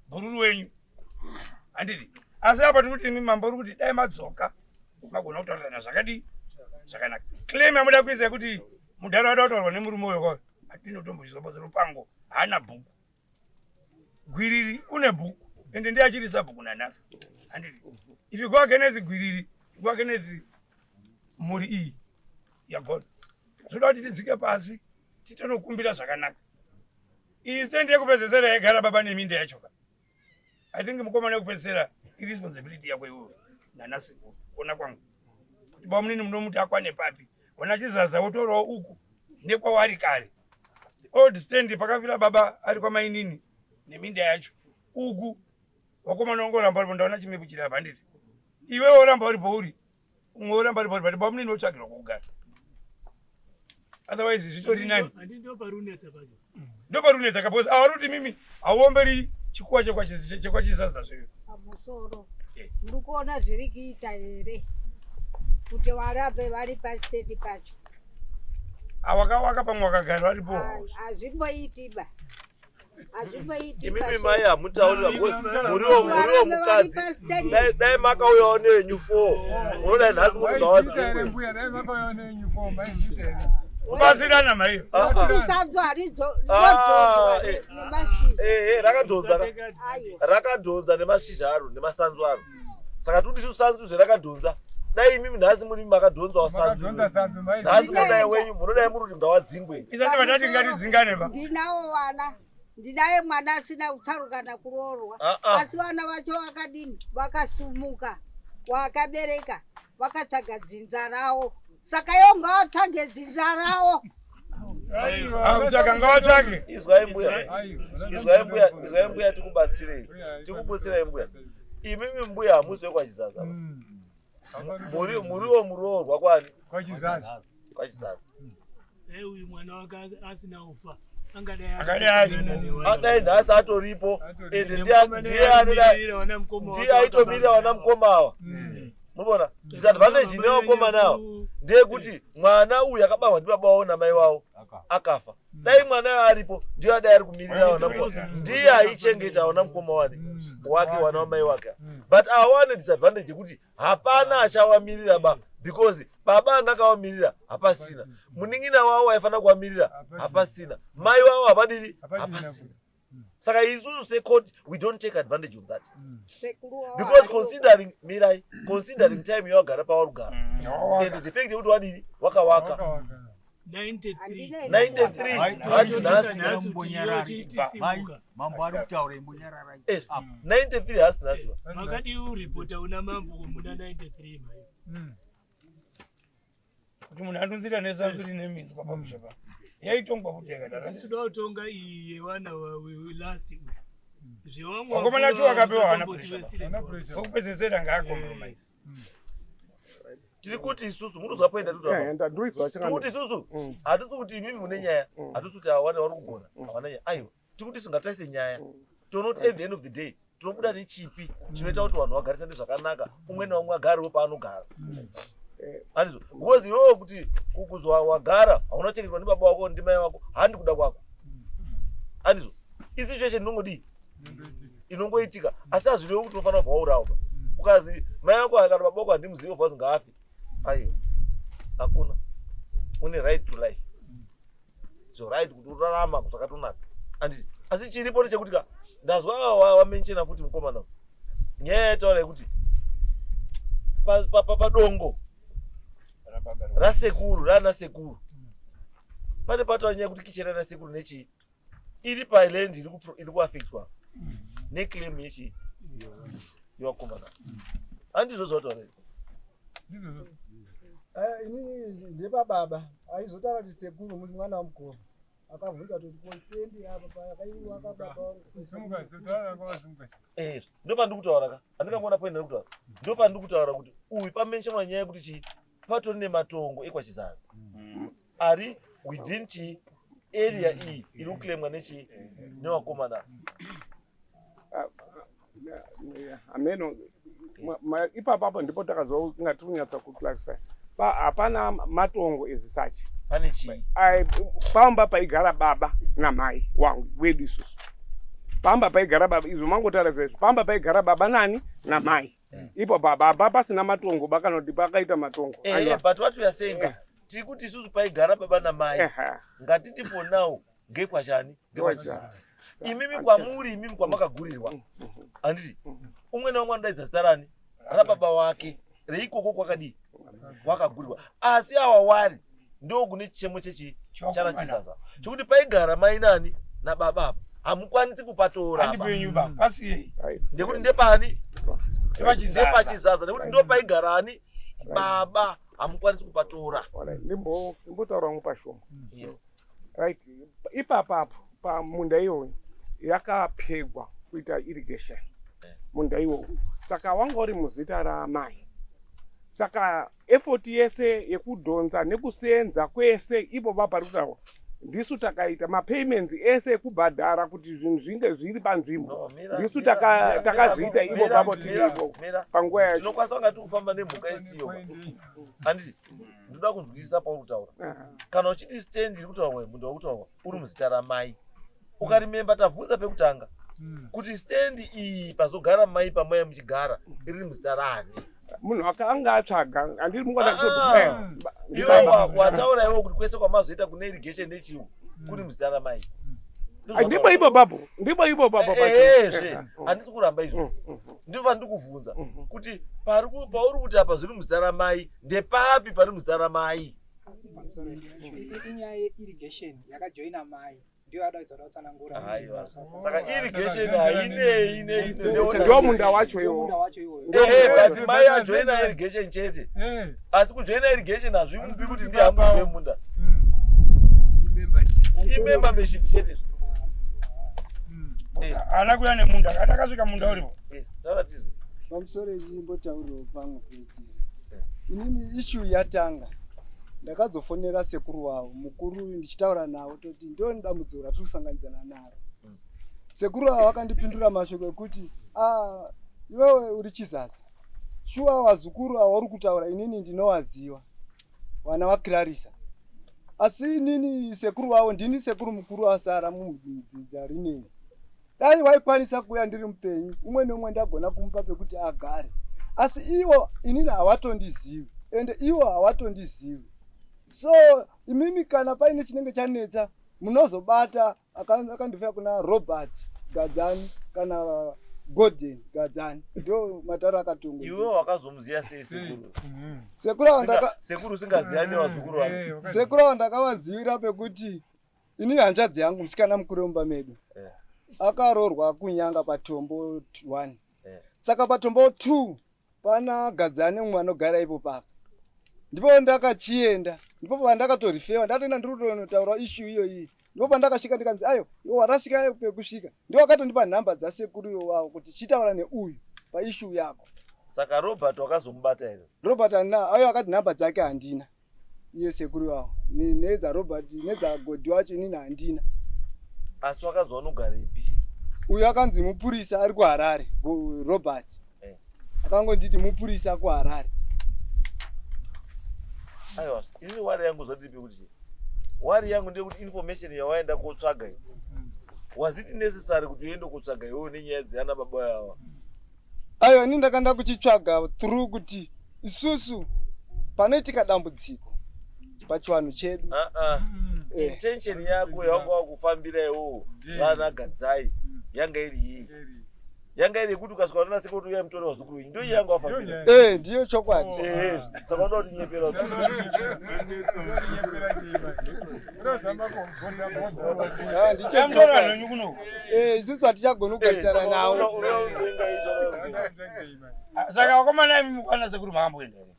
Bhururu wenyu. Handiti. Asi apa tiri kuti imi mambo uri kuti dai madzoka magona kutaurirana zvakadii zvakanaka. Claim yamuda kuisa yekuti mudhara wada kutaurwa nemurume uyo kwayo atinotomboizwa basa Rupango haana bhuku. Gwiriri une bhuku ende ndiye achiri sabhuku nanhasi. Handiti. If you go against Gwiriri, you go against mhuri iyi yagona. Zvoda kuti tidzike pasi titonokumbira zvakanaka. Iyi stand yekupedzesera yaigara baba neminda yacho ka. I think mukomana wekupedzesera irresponsibility yako iwewe nanhasi kuona kwangu. Kuti bamunini munomuti akwane papi. Ona Chizaza wotorawo uku nekwawari kare. The old stand pakafira baba ari kwamainini neminda yacho. Uku wakomana wangoramba uripo ndaona chimepu chiri apa handiti. Iwe woramba uri pauri umwe woramba uri pauri but bamunini wotsvagirwa kwekugara. Otherwise zvitori nani. Handi ndo parunetsa pacho. Ndoparunetsa because avari kuti mimi hauomberi chikuwa chekwaChizaza zveyo. Pamusoro muri kuona zviri kuita here kuti varambe vari pasitendi pacho? Awakawaka pamwe wakagara varipo. Hazvimboiti ba, hazvimboiti. Imimi mai hamutauri because muriwo mukadzi. Dai makauyawo nenyu four munodai nhasi muri Maizviita here mbuya? Dai makauyawo nenyu four maizviita here? Kubatsirana maiyo. Nokuti sanzu haridzodzwa nemashizha. Rakadhonza Aiwa. Rakadhonza nemashizha aro nemasanzu aro. Saka tiri kuti sanzu zverakadhonza, dai imimi nhasi muri makadhonzawo sanzu. Makadhonza sanzu, maizviita. Nhasi munodai wenyu munodai muri kuti ngawadzingwe. Isati vatati ngatidzingane ba. Ndinawo vana, ndinaye mwana asina kutsarukana kuroorwa. Ah, ah. Asi vana vacho vakadini? Vakasumuka, vakabereka, vakatsvaga dzinza ravo. Saka iwo ngavatsvage dzinza ravo. Kutsvaga ngavatsvage. Izwai mbuya, izwai mbuya, izwai mbuya, tikubatsirei, tikubatsirai mbuya. Imimi mbuya hamuzi wekwaChizaza. Muriwo muroorwa kwani? KwaChizaza. KwaChizaza. Uyu mwana wake asina kufa angadai Akadai aripo. Adai nhasi atoripo ende ndiye anodai ndiye aitomirira vana mukoma ava. Munoona disadvantage ine vakomana ava ndeyekuti mwana uyu akabarwa ndibaba wavo namai wavo akafa. Dai mwana uyu aripo ndiye adai ari kumirira vana mukoma, ndiye aichengeta vana mukoma wani wake, wana wamai wake. But ava wane disadvantage yekuti hapana achawamirira ba, because baba anga akawamirira hapasina, munin'ina wavo aifanira kuwamirira hapasina, mai wavo havadiri hapasina. Saka isusu secourt we don't take advantage of that Sekuru wavo because aripo. considering, mirai, considering time yawagara pauri kugara and the fact yekuti wadini wakawaka 93. 93 hati nhasi. Mambo ari kutaura, imbonyararai. 93 hasi nhasi ba. Makadii uripota una mambo muna 93 mai? Kuti munhu andonzira nesanzu rine minzwa pamusha pa. Yaitongwa kuti yakadaro. Isusu toda kutonga iyi yevana last uyu. Zvevamwe Vakomana tu vakapiwa hana pressure. pressure. Wekupedzesera ngaacompromise. Tiri kuti isusu munozwa poenda. Ndoizwa. Tiri kuti isusu hatisi kuti imimi mune nyaya, hatisi kuti awane vari kugona havana nyaya. Aiwa, tiri kuti isu ngataise nyaya toona kuti at the end of the day tinobuda nechipi chinoita kuti vanhu vagarisane zvakanaka, umwe naumwe agarewo paanogara. Handizvo? Because iwewe kuti kuzwa wagara hauna kuchengetwa ndibaba wako ndimai wako, handi kuda kwako. Handizvo? Isituation inongodii inongoitika, asi hazvirevi kuti unofanira kubva waurawa ba. Ukazi mai vako kana baba vako handimuzivi obva wazi ngaafe. Aiwa. Hakuna. Une right to life. So right kuti urarama zvakatonaka. Anditi asi chiripo ndechekuti ka ndazwa wamenshena futi mukomana. Nyaya yataura yekuti padongo rasekuru rana sekuru. Pane pataura nyaya yekuti kicheni rana sekuru nechii iri paland iri kuafectwa neclaim yechii yevakomana. Handizvo zvataura. Inini ndepababa aizotaura kuti sekuru muri mwana wamukoma akabvunza kuti kostendi apa pakaiwa kababa wangu. Eh, ndopandiri kutaura ka handingangoona point ndiri kutaura ndopandiri kutaura kuti uyu pamenshonwa nyaya yekuti chii patori nematongo ekwachizaza ari within chii area iyi iri kuclaimwa nechii nevakomana. Hameno ipapapo ndipo takazokunga tiri kunyatsa kuclarify. Hapana matongo as such. Pane chii? Pamba paigara baba namai wangu wedu isusu. Pamba paigara baba, izvo mangotaura zvaizvo. Pamba paigara baba nani namai. Ipo baba pasina matongo bakana kuti pakaita matongo. Aiwa. But what we are saying ka tiri kuti isusu paigara baba namai ngatiti for now ngekwachani ngekwachizaza. Imimi kwamuri imimi kwamakagurirwa handiti umwe naumwe anodaidza zita rani rababa wake reikoko kwakadii kwakagurirwa asi awa wari ndo kune chichemo chechi chana chizaza chekuti paigara mai nani nababa apa hamukwanisi kupatora apa. Ndekuti ndepani ndepachizaza nekuti ndo paigara ani baba hamukwanisi kupatora. Ndimbotaura wangu pashoma. Yes. Right, ipapapo pamunda iyoyo yakapegwa kuita irrigation munda iwowo, saka wanga uri muzita ramai, saka effort yese yekudhonza nekusenza kwese ipo pari kutaurwa ndisu takaita mapayments ese ekubhadhara kuti zvinhu zvinge zviri panzvimbo. Ndisu takazviita ipo papo tiri ipo panguva yacho. Tinokwanisa kunga tiri kufamba nemhuka isiyo. Handiti ndoda kunzwisisa pauri kutaura. Kana uchiti stand iri kutaurwa munda uri kutaurwa uri muzita ramai, ukarimemba tabvunza pekutanga kuti stand iyi pazogara mai pamai muchigara iri muzita rani? Munhu akanga atsvaga handiri mungada Iwe wataura iwe kuti kwese kwamazoita kune irrigation nechiu kuri muzita ramai. Ndipo ipo papo, ndipo ipo papo. Ezve handisi kuramba izvo, ndipo pandiri kuvhunza kuti pauri kuti apa zviri muzita ramai ndepapi pari muzita ramai? Inyaya yeirrigation yakajoina mai ndiyo yadaidza kuda kutsanangura. Aiwa, saka irrigation hainei Ndo munda wacho iwo. But mai ajoina irrigation chete, asi kujoina irrigation hazvimupi kuti ndiye amudzi wemunda. Imembership chete. Haana kuya nemunda, kana akasvika munda uripo. Yes, taura tizwe. Pamusoro ichimbotaurirawo pamwe president. Inini issue yatanga ndakazofonera sekuru wavo mukuru ndichitaura navo toti ndo dambudziko ratiri kusanganidzana naro. Sekuru avo vakandipindura mashoko ekuti ah, iwewe uri chizaza shuwa vazukuru ava uri kutaura inini ndinowaziva vana vaClarissa, asi inini sekuru wavo ndini sekuru mukuru asara mudzinza rineni. Dai waikwanisa kuuya ndiri mupenyu umwe neumwe ndagona kumupa pekuti agare, asi ivo inini hawatondizivi ende ivo hawatondizivi. So imimi kana paine chinenge chanetsa munozobata akandifaya kuna Robert Gadzani kana Gordon Gadzani, ndo mataro akatongo. Iwe wakazomuziya sei sekuru? Sekuru ava Sekuru usingaziyani vazukuru vake. Sekuru ava ndakavazivira pekuti ini hanzvadzi yangu musikana mukuru wemumba medu akaroorwa kunyanga patombo 1. Saka patombo 2 pana Gadzani umwe anogara ipo papa, ndipo ndakachienda, ndipo pandakatorifewa ndatoenda ndiri kutonotaura issue iyo iyi, ndipo pandakasvika ndikanzi ayo iwe warasika pekusvika, ndiwo akatondipa nhamba dzasekuru iwo wavo kuti chitaura neuyu paissue yako. Saka Robert wakazomubata here? Robert handina, ayo akati nhamba dzake handina iye sekuru wavo nedzaRobert nedzagodi wacho inini handina. Asi wakazowana ugarepi? Uyu akanzi mupurisa ari kuHarare, Robert akangonditi mupurisa kuHarare. Aiwa, inini worry yangu zvandiripi kuti worry yangu ndeyekuti information yawaenda kotsvaga iyi was it necessary kuti uende kotsvaga iwewe nenyaya dzana baba ava? Aiwa, ini ndakanda kuchitsvaga through kuti isusu panoitika dambudziko pachivanhu chedu. Intention yako yawanga wakufambira iwowo vana Gadzai yanga iri yei? Yanga iri yekuti ukasvika unoona sekuti uyai mutore vazukuru venyu, ndiyo yanga wafambira. Eh, ndiyo chokwadi. Ehe, saka unoda kuti nyepera? Ah, ndicho chokwadi. Eh, isusu hatichagoni kugarisana nawo. Saka vakomana imi mukwana sekuru makamboenda here?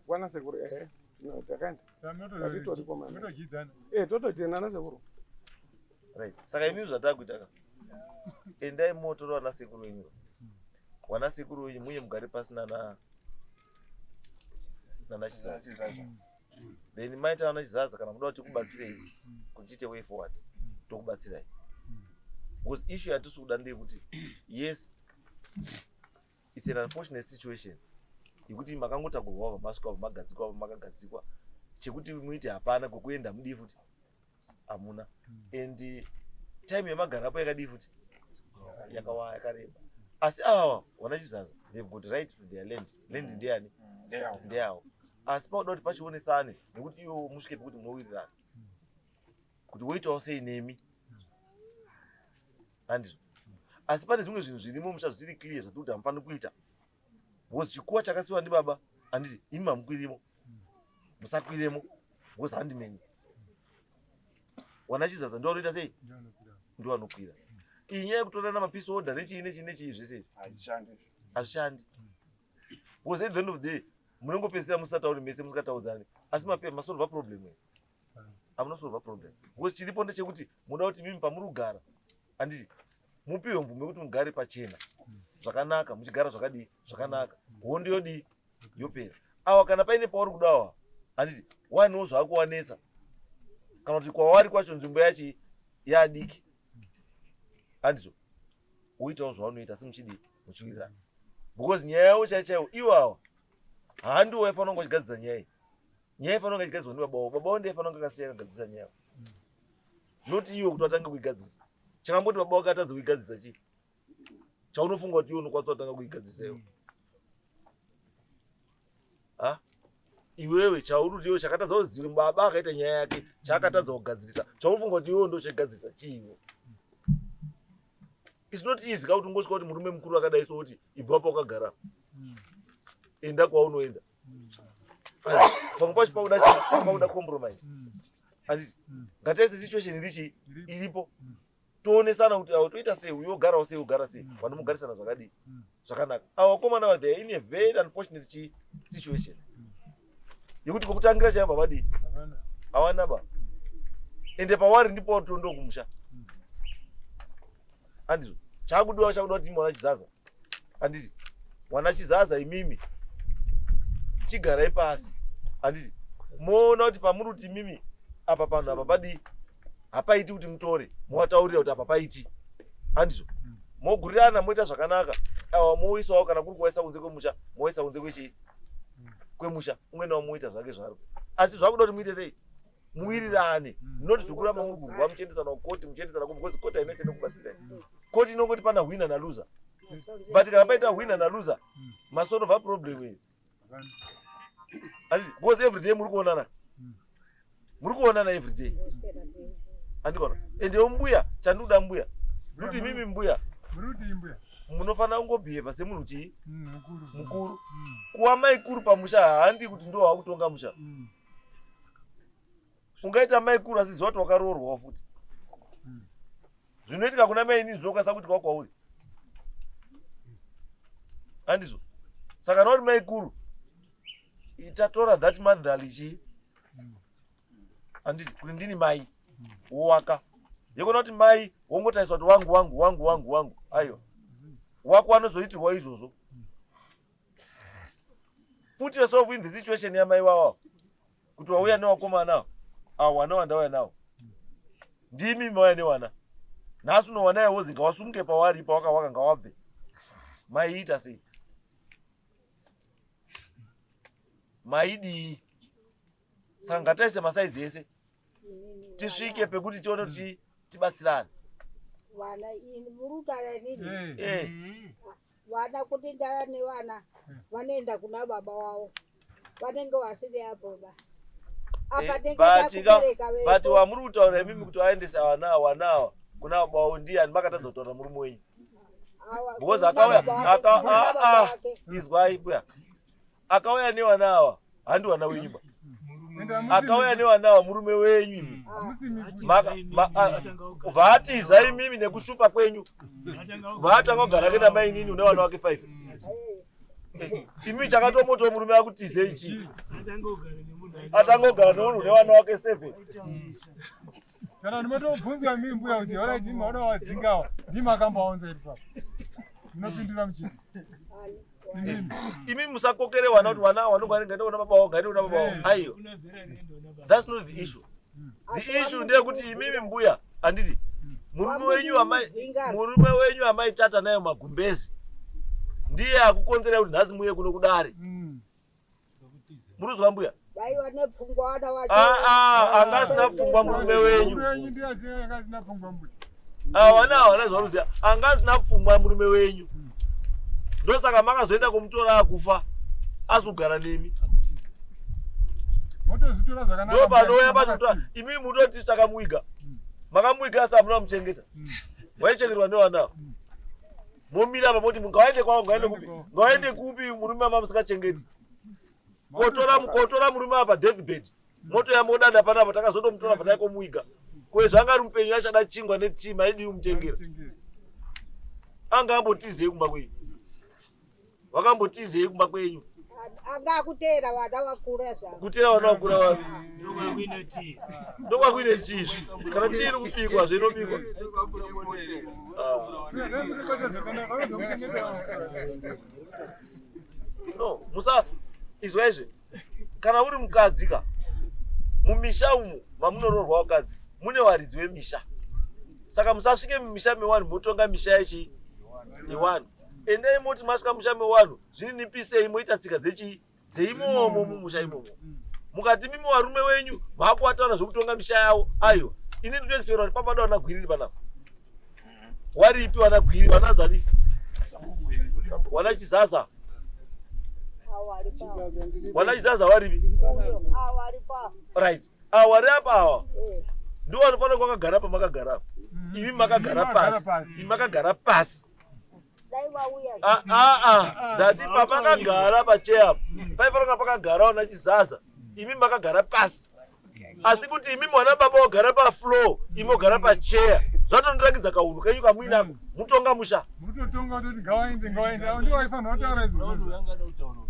Kwana sekuru, ehe. No, takaenda. Tatitori komana. Eh, totojenana sekuru. Right, saka imi zvatakuita ka, endai motora vana sekuru venyu, vana sekuru venyu, muye mugare pasi nana Chizaza. Then maita vana Chizaza, kana muda kuti tikubatsirei kuti tiite way forward, tokubatsirai, because issue yatisi kuda ndeyekuti, yes, it's an unfortunate situation yekuti makangotakurwa wabva masvika, wabva magadzikwa, wabva makagadzikwa, chekuti muite hapana, kwekuenda mudii futi hamuna, and time yamagarapo yakadii futi, yakawa yakareba. Asi ava vana Chizaza, they've got right to their land. Land ndeyani? Ndeyavo. Ndeyavo. Asi pauda kuti pachionesane nekuti iwo musvike pekuti munowirirana kuti woitawo sei nemi, handizvo? Asi pane zvimwe zvinhu zvirimo musha zvisiri clear zvati kuti hamufaniri kuita, because chikuwa chakasiwa ndibaba, handiti? Imi hamukwirimo, musakwiremo, because handi menyu. Wana Chizaza ndo vanoita sei? Ndo vanokwira. Iyi nyaya yekutorana mapeace order nechii nechii nechii, zvese izvi Hazvishandi. hazvishandi, because at the end of the day munongopedzisira musatauri mese, musingataudzani. Asi masolva problem here? Hamunosolva problem, because chiripo ndechekuti muda kuti mimi pamuri kugara, handiti, mupiwe mvumo yekuti mugare pachena zvakanaka, muchigara zvakadii? Zvakanaka. Hondo yodii? Yopera. Awa kana paine pauri kudawa, handiti, wanewo zvaakuwanetsa, kana kuti kwawari kwacho nzvimbo yachi yadiki, handizvo? Woitawo zvaunoita, asi muchidii? Muchiwirirana, because nyaya yavo chaiyo chaiyo, ivo awa handiwo waifanira kunge vachigadzisa nyaya iyi. Nyaya ifanira kunge ichigadziswa ndibaba wavo. Baba wavo ndiye aifanira kunge akasiya akagadzisa nyaya yavo, not iwe kuti watange kuigadzisa. Chakamboti baba wako atadza kuigadzisa chii chaunofunga kuti iwe unokwanisa kutanga kuigadzisa iwe? Ha, iwewe chauri kuti iwe chakatadza kuziva baba akaita nyaya yake, chaakatadza kugadzirisa, chaunofunga kuti iwewe ndo chegadzirisa chiiwe? It's not easy kakuti ungosvika kuti murume mukuru akadai so kuti ibva pa wakagara, enda kwaunoenda. Pamwe pacho pauda chii? Pauda compromise, handiti? Ngataise situation iri chii iripo, toonesana kuti avo toita sei, uyo ogarawo sei, ogara sei, vanomugarisana zvakadii zvakanaka. Ava vakomana va, they are in a very unfortunate chi situation yekuti kwekutangira chaivo havadii, hawana ba, ende pawari ndipo tondo kumusha, handizvo? Chakudiwa, chakudiwa kuti imi Chizaza, handiti, wana Chizaza, imimi chigarai pasi, handiti? Moona kuti pamuri kuti imimi apa panhu apa padii, hapaiti kuti mutore, mowataurira kuti apa paiti, handizvo? Mogurirana, moita zvakanaka. Awa moisawo, kana kuri kuwaisa kunze kwemusha, moisa kunze kwechii kwemusha, umwe nawo moita zvake zvaro. Asi zvakuda kuti muite sei? Muwirirane, not zvekuramba muri kurwa muchiendesana kukoti, muchiendesana because koti haina chinokubatsirai. Koti inongoti pana winner naloser, but kana paita winner naloser, masolva problem iyi? Because every day muri kuonana, muri kuonana every day, andikona? Endewo mbuya, chandikuda mbuya kuti imimi mbuya munofanira kungobhehevha semunhu chii mukuru. Kuva maikuru pamusha handi kuti ndo wakutonga musha. Ungaita maikuru asi ziva kuti wakaroorwawo futi. Zvinoitika kuna maini zvinokwanisa kuitikawo kwauri, handizvo? Saka kana uri maikuru, tatora that motherly chii, handiti, kuti ndini mai wowaka yekona kuti mai wongotariswa kuti wangu, wangu, wangu, wangu, wangu. Aiwa, wako anozoitirwa izvozvo. Put yourself in the situation yamai wawa kuti wauya newakomana awo, wana wandauya nawo, ndimi mauya newana nhasi unowana yawozi ngawasumuke pawari pawakawaka, ngawabve. Maiita sei? Maidii? Saka ngataise masides ese, tisvike pekuti tione kuti tibatsirane. Vana ini muri kutaura inini? Eh. Vana kuti ndaya nevana vanoenda kuna baba wavo vanenge vasiri apo ba apa ndenge ndakubereka but wamuri kutaura imimi kuti vaendesa vana ava vana ava kuna baba wavo ndiyani makatadza kutaura murume wenyu because akauya aka ah, ah, izwai buya akauya nevana ava handi vana wenyu ba akauya nevana ava murume wenyu imi vaatiza imimi nekushupa kwenyu vaatanga kugara ke namainini une vana vake 5 imi chakatomoto murume akutize ichi atanga kugara nemunhu une vana vake 7 kana ndinotobvunzwa mii mbuya kuti horaiti imi vanoda vadzingawa ndimi akamboaunza iri papa munopindura muchiti imi musakokere wana kuti wana wanonga ngaende kuna baba wao ngaende kuna baba wao aiyo that's not the issue the issue ndeyekuti imimi mbuya handiti murume wenyu amai murume wenyu amai tata nayo magumbezi ndiye akukonzera kuti nhasi muye kuno kudare muruzwa mbuya dai vane pfungwa vana vacho ah, ah, anga asina pfungwa murume wenyu awana hawana zvaruziva anga asina pfungwa murume wenyu ndosaka makazoenda kumutora akufa azogara nemi motozvitora zvakanaka ndopanouya pachotora imi mutoti takamuiga makamuiga asi hamuna muchengeta waichengetwa nevana momira apa moti ngawaende kwavo ngawaende kupi ngawaende kupi murume ama musingachengeti kotora kotora murume apa deathbed motoya modada panapa takazotomutora patai komuiga kwezvo anga ari mupenyu achada chingwa netii maidii kumutengera anga ambotizei kumba kwenyu Wakambotizei kumba kwenyu? Anga akuteera vana vakura zvavo. Kuteera vana vakura vapi? Ndokwakuine tii zve. Kana tii iri kubikwa zve inobikwa. Ah. No, musa izwa izve. Kana uri mukadzi ka mumisha umu mamunoroorwa vakadzi mune varidzi vemisha. Saka musasvike mumisha mewanhu motonga misha yechi yewanhu. Endai moti masvika musha mewanhu zvininipisei moita tsika dzechii dzeimomo mumusha imomo. Mukati mimi varume wenyu makuwataura zvekutonga misha yavo aiwa. Ini ndinoexpera kuti papada vana gwiriri panapa. Waripi vana gwiri vana zani? Wana chizaza. Wana chizaza waripi? Right. Awa ari apa awa. Ndiwo vanofanira kuva vakagara pamakagara apa. Imi makagara pasi. Imi makagara pasi. Ah, ah, ah. Ndati pamakagara pacheya apa. Paifanira kunga pakagara wana chizaza. Imi makagara pasi. Asi kuti imi mwana baba wagara pafloor, imi wagara pacheya. Zvatondirakidza kaunhu kenyu kamuinako. Mutonga musha. Mutotonga kutoti ngawaende ngawaende. Avo ndivo vaifanira kutaura izvozvo.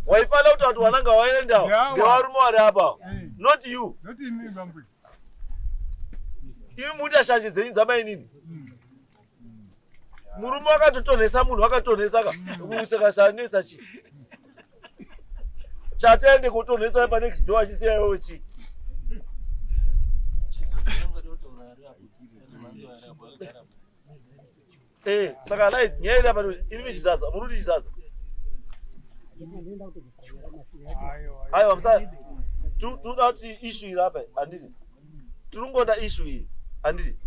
Waifanira kutaura kuti wana ngawaenda. Ngevarume vari apa. Not you. Not imi bambo. Imi muita shanje dzenyu dzamainini. Murume wakatotonhesa munhu wakatonhesa ka. Saka chanetsa chii? Chataende kotonhesa pa next door achisiya iwewe chii? Eh, saka lai nyaya iri apa iri chizaza, muri kuti chizaza. Aiwa musa toda kuti issue iri apa handiti. Tiri kungoda issue iyi handiti.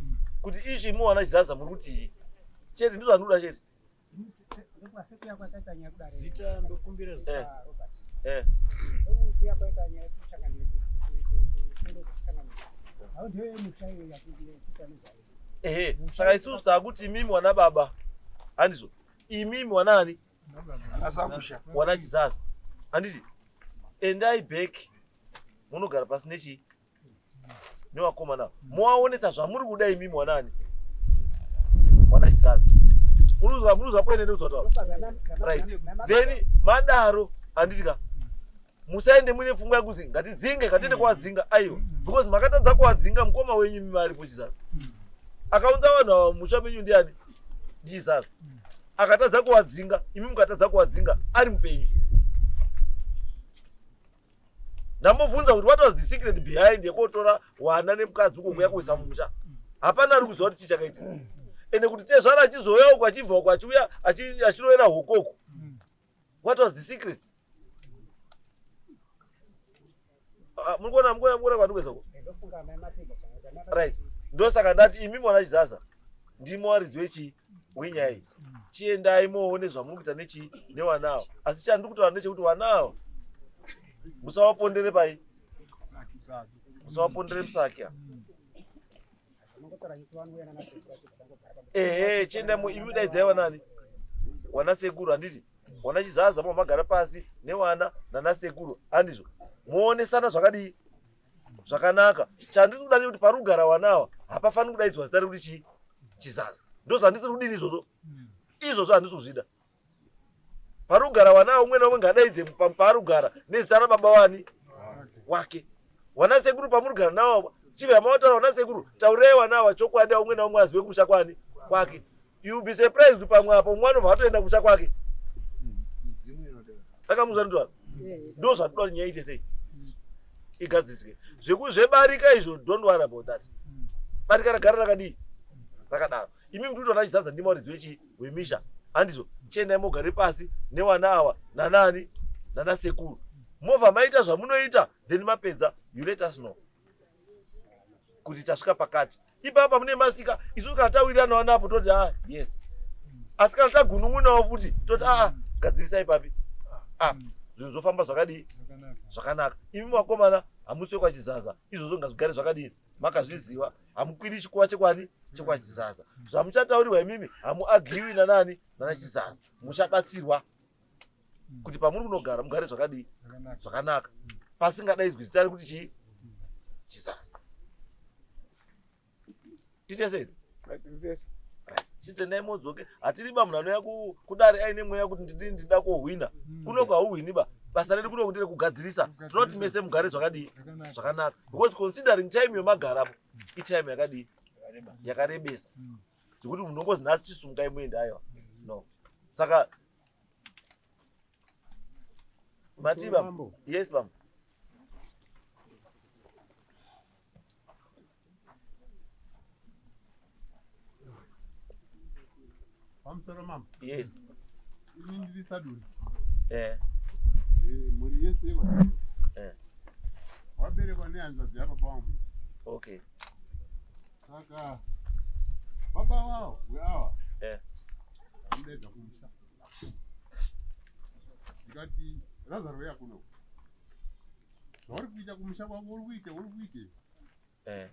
Kuti issue imuwana chizaza muri kuti iyi. Chete ndizvo zvandinoda chete. Zita ndokumbira zita. Eh. Eh. Ehe, saka isusu takuti imimi wana baba. Handizvo. Imimi wana ani? Wana chizaza. Handiti. Endai back. Munogara pasi nechii? Nevakomana. Movaonesa zvamuri kuda imimi wana ani? Wana chizaza. Munozwa munozwa kwene ndozvataura. Right. Then madaro handiti ka musaende muine pfungwa yekuzi ngatidzinge ngatiende kuwadzinga aiwa because makatadza kuwadzinga mukoma wenyu imi aripo chizaza akaunza vanhu ava musha menyu ndiani ndichizaza akatadza kuwadzinga imi mukatadza kuwadzinga ari mupenyu ndambobvunza kuti what was the secret behind yekotora wana nemukadzi uko kuya kuisa mumusha hapana ari kuziva kuti chii chakaitika ende kuti tezvara achizouya uko achibva uko achiuya achirovera hukoko what was the secret ah, murikuona murikuona murikuona kwandikuedza uko right ndosaka ndati imi mwana chizaza ndimo waridzi wechii wenyaya iyi. Chiendai moone zvamuri kuita nechii newana ava. Asi chandiri kutaura ndechekuti wana ava musavapondere pai, musavapondere musaki apa. Ehe, chiendai mo imi daidzai wanani wana sekuru handiti wana Chizaza mo magara pasi newana nana sekuru handizvo, moonesana zvakadii zvakanaka. Chandiri kuda ndechekuti pari kugara wana awa hapafaniri kudaidzwa zita rekuti chii Chizaza. Ndozvandisiri kudini izvozvo, izvozvo handisi kuzvida. Pari kugara wana awa umwe naumwe ngadaidze paari kugara nezita rababa wani wake. Wana sekuru pamuri kugara nawo chive hamawataura wana sekuru, taurirai wana awa chokwadi, umwe naumwe azive kumusha kwani kwake. You be surprised pamwe apo umwe anobva atoenda kumusha kwake. Akamuzwa nditwara ndo zvatoda kuti nyaya iite sei igadziriswe. Zvebarika izvo don't worry about that. Barika ragara rakadii rakadaro. Imi mntu utoona Chizaza ndima muridzi wechi wemisha handizvo, chiendai mogare pasi newana awa nanani nana sekuru, movha maita zvamunoita, then mapedza you let us know kuti tasvika pakati ipapa mune masvika. Isu kana tawirirana wanapo toti ah yes, asi kana tagunun'unawo futi toti aa gadzirisai papi ah, zvinhu zvofamba zvakadii zvakanaka. Imi vakomana hamusi wekwaChizaza, izvozvo ngazvigare zvakadii makazviziva. Hamukwiri chikuva chekwani chekwaChizaza. Zvamuchataurirwa imimi hamuagriwi nanani nana Chizaza, muchabatsirwa kuti pamuri kunogara mugare zvakadii zvakanaka, pasingadaidzwi zita rekuti chii Chizaza. Tiite sei? Chitendai modzoke. Hatiri ba munhu anouya kudare aine mweya kuti ndidi ndida kohwina. Kunoko hauhwini ba. Basa redu kuno kuti kugadzirisa. Tinoti mese mugare zvakadii zvakanaka, because considering time yomagarapo itime yakadii yakarebesa zvekuti munhu unongozi nhasi chisumukai muende, aiwa no. Saka mati bambo? Yes bambo. Pamusoro mambo. Yes. Ini ndiri Saduri. Eh. Mhuri yese yekwa. Eh. Waberekwa nehanzvadzi yababa vangu. Okay. Saka baba wavo weawa. Eh. Vamudaidza kumusha. Ndikati Lazaro uya kuno. Zvauri kuita kumusha kwako uri kuite uri kuite. Eh.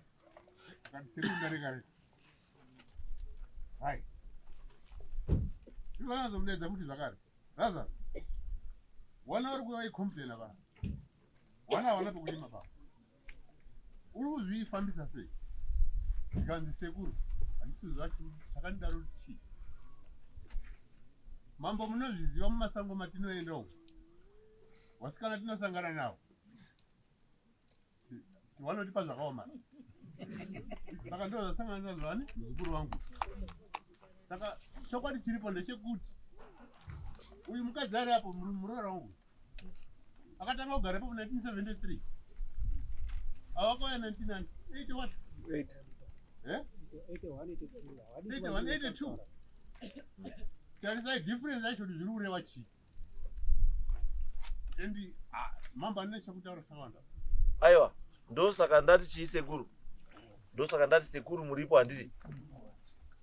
Akati sekuru ndareka. Hai. Ndivanazomudaidza kuti zvakare. Lazaro. Wana uri kuuya waicomplaina va. Wana hawana pekurima pa. Uri kuzvifambisa sei? Ndikanzi sekuru, handisi kuziva chakandidaro chii. Mambo munozviziva mumasango matinoenda umu. Vasikana tinosangana navo. Vanotipa zvakaoma. Saka ndo zvasangana nazvo ani muzukuru wangu. Saka chokwadi chiripo ndechekuti uyu mukadzi ari apo muroora wangu akatanga kugara ipapo 1973 avakauya 1980 what? Eh? 81 82. Tarisai difference yacho kuti zviri kureva chii. And ah, mambo ane chekutaura chakawanda. Aiwa, ndosaka ndati chii sekuru, ndosaka ndati sekuru muripo handiti,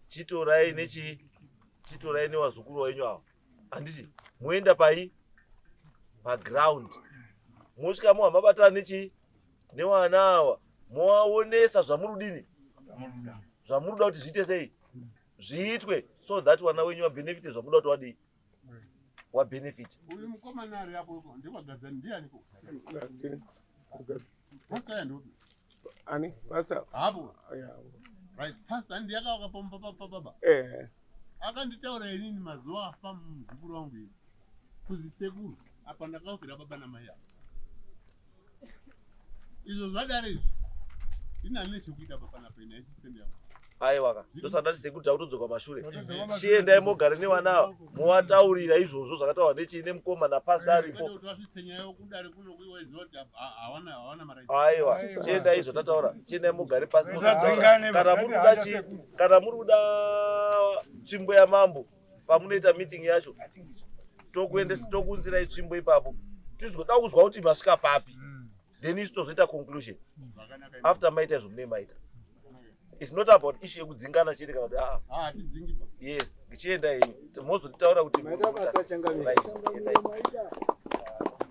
chitorai nechii, chitorai newazukuru wenyu ava handiti, muenda pai paground, mosvika mohamabatana nechii newana ava, movaonesa zvamuri kudini, zvamuri kuda kuti zviite sei zviitwe, so that wana wenyu wabenefite zvamuda kuti wadii wabenefit. Uyu mukomana ari apo ndekwagadzani ndiani ko? Pastor ya ndopi? Ani? Pastor. Hapo. Yeah. Right, pastor ndiye akawaka pamba baba. Eh. Akanditaura inini mazuva afa muzukuru wangu ini. Kuzi sekuru apa ndakawakira baba namai ava. Izvo zvadare izvi. Ini handina chekuita papa napa ini haisi stand yangu. Aiwa ndosaka ndati sekuru takutodzoka mashure, chiendai mogare nevana ava movataurira izvozvo zvakataurwa nechii nemukoma napasta aripo. Kwete kuti vasvitse nyaya yokudare kuno kuiwaiziva kuti hawana hawana mari. Aiwa, chiendai izvo tataura, chiendai mugare pasi. Musadzingane, Kana muri kuda chi kana muri kuda tsvimbo yamambo, pamunoita meeting yacho tokuendesa tokuunzirai tsvimbo ipapo, tizoda kuzwa kuti masvika papi, then isu tozoita conclusion after maita izvo munee maita. It's not about issue yekudzingana chete kana kuti aa. Ah, tidzingi ba. Yes, chienda henyu. Mozotitaura kuti Maita basa, changamire. Right, endai.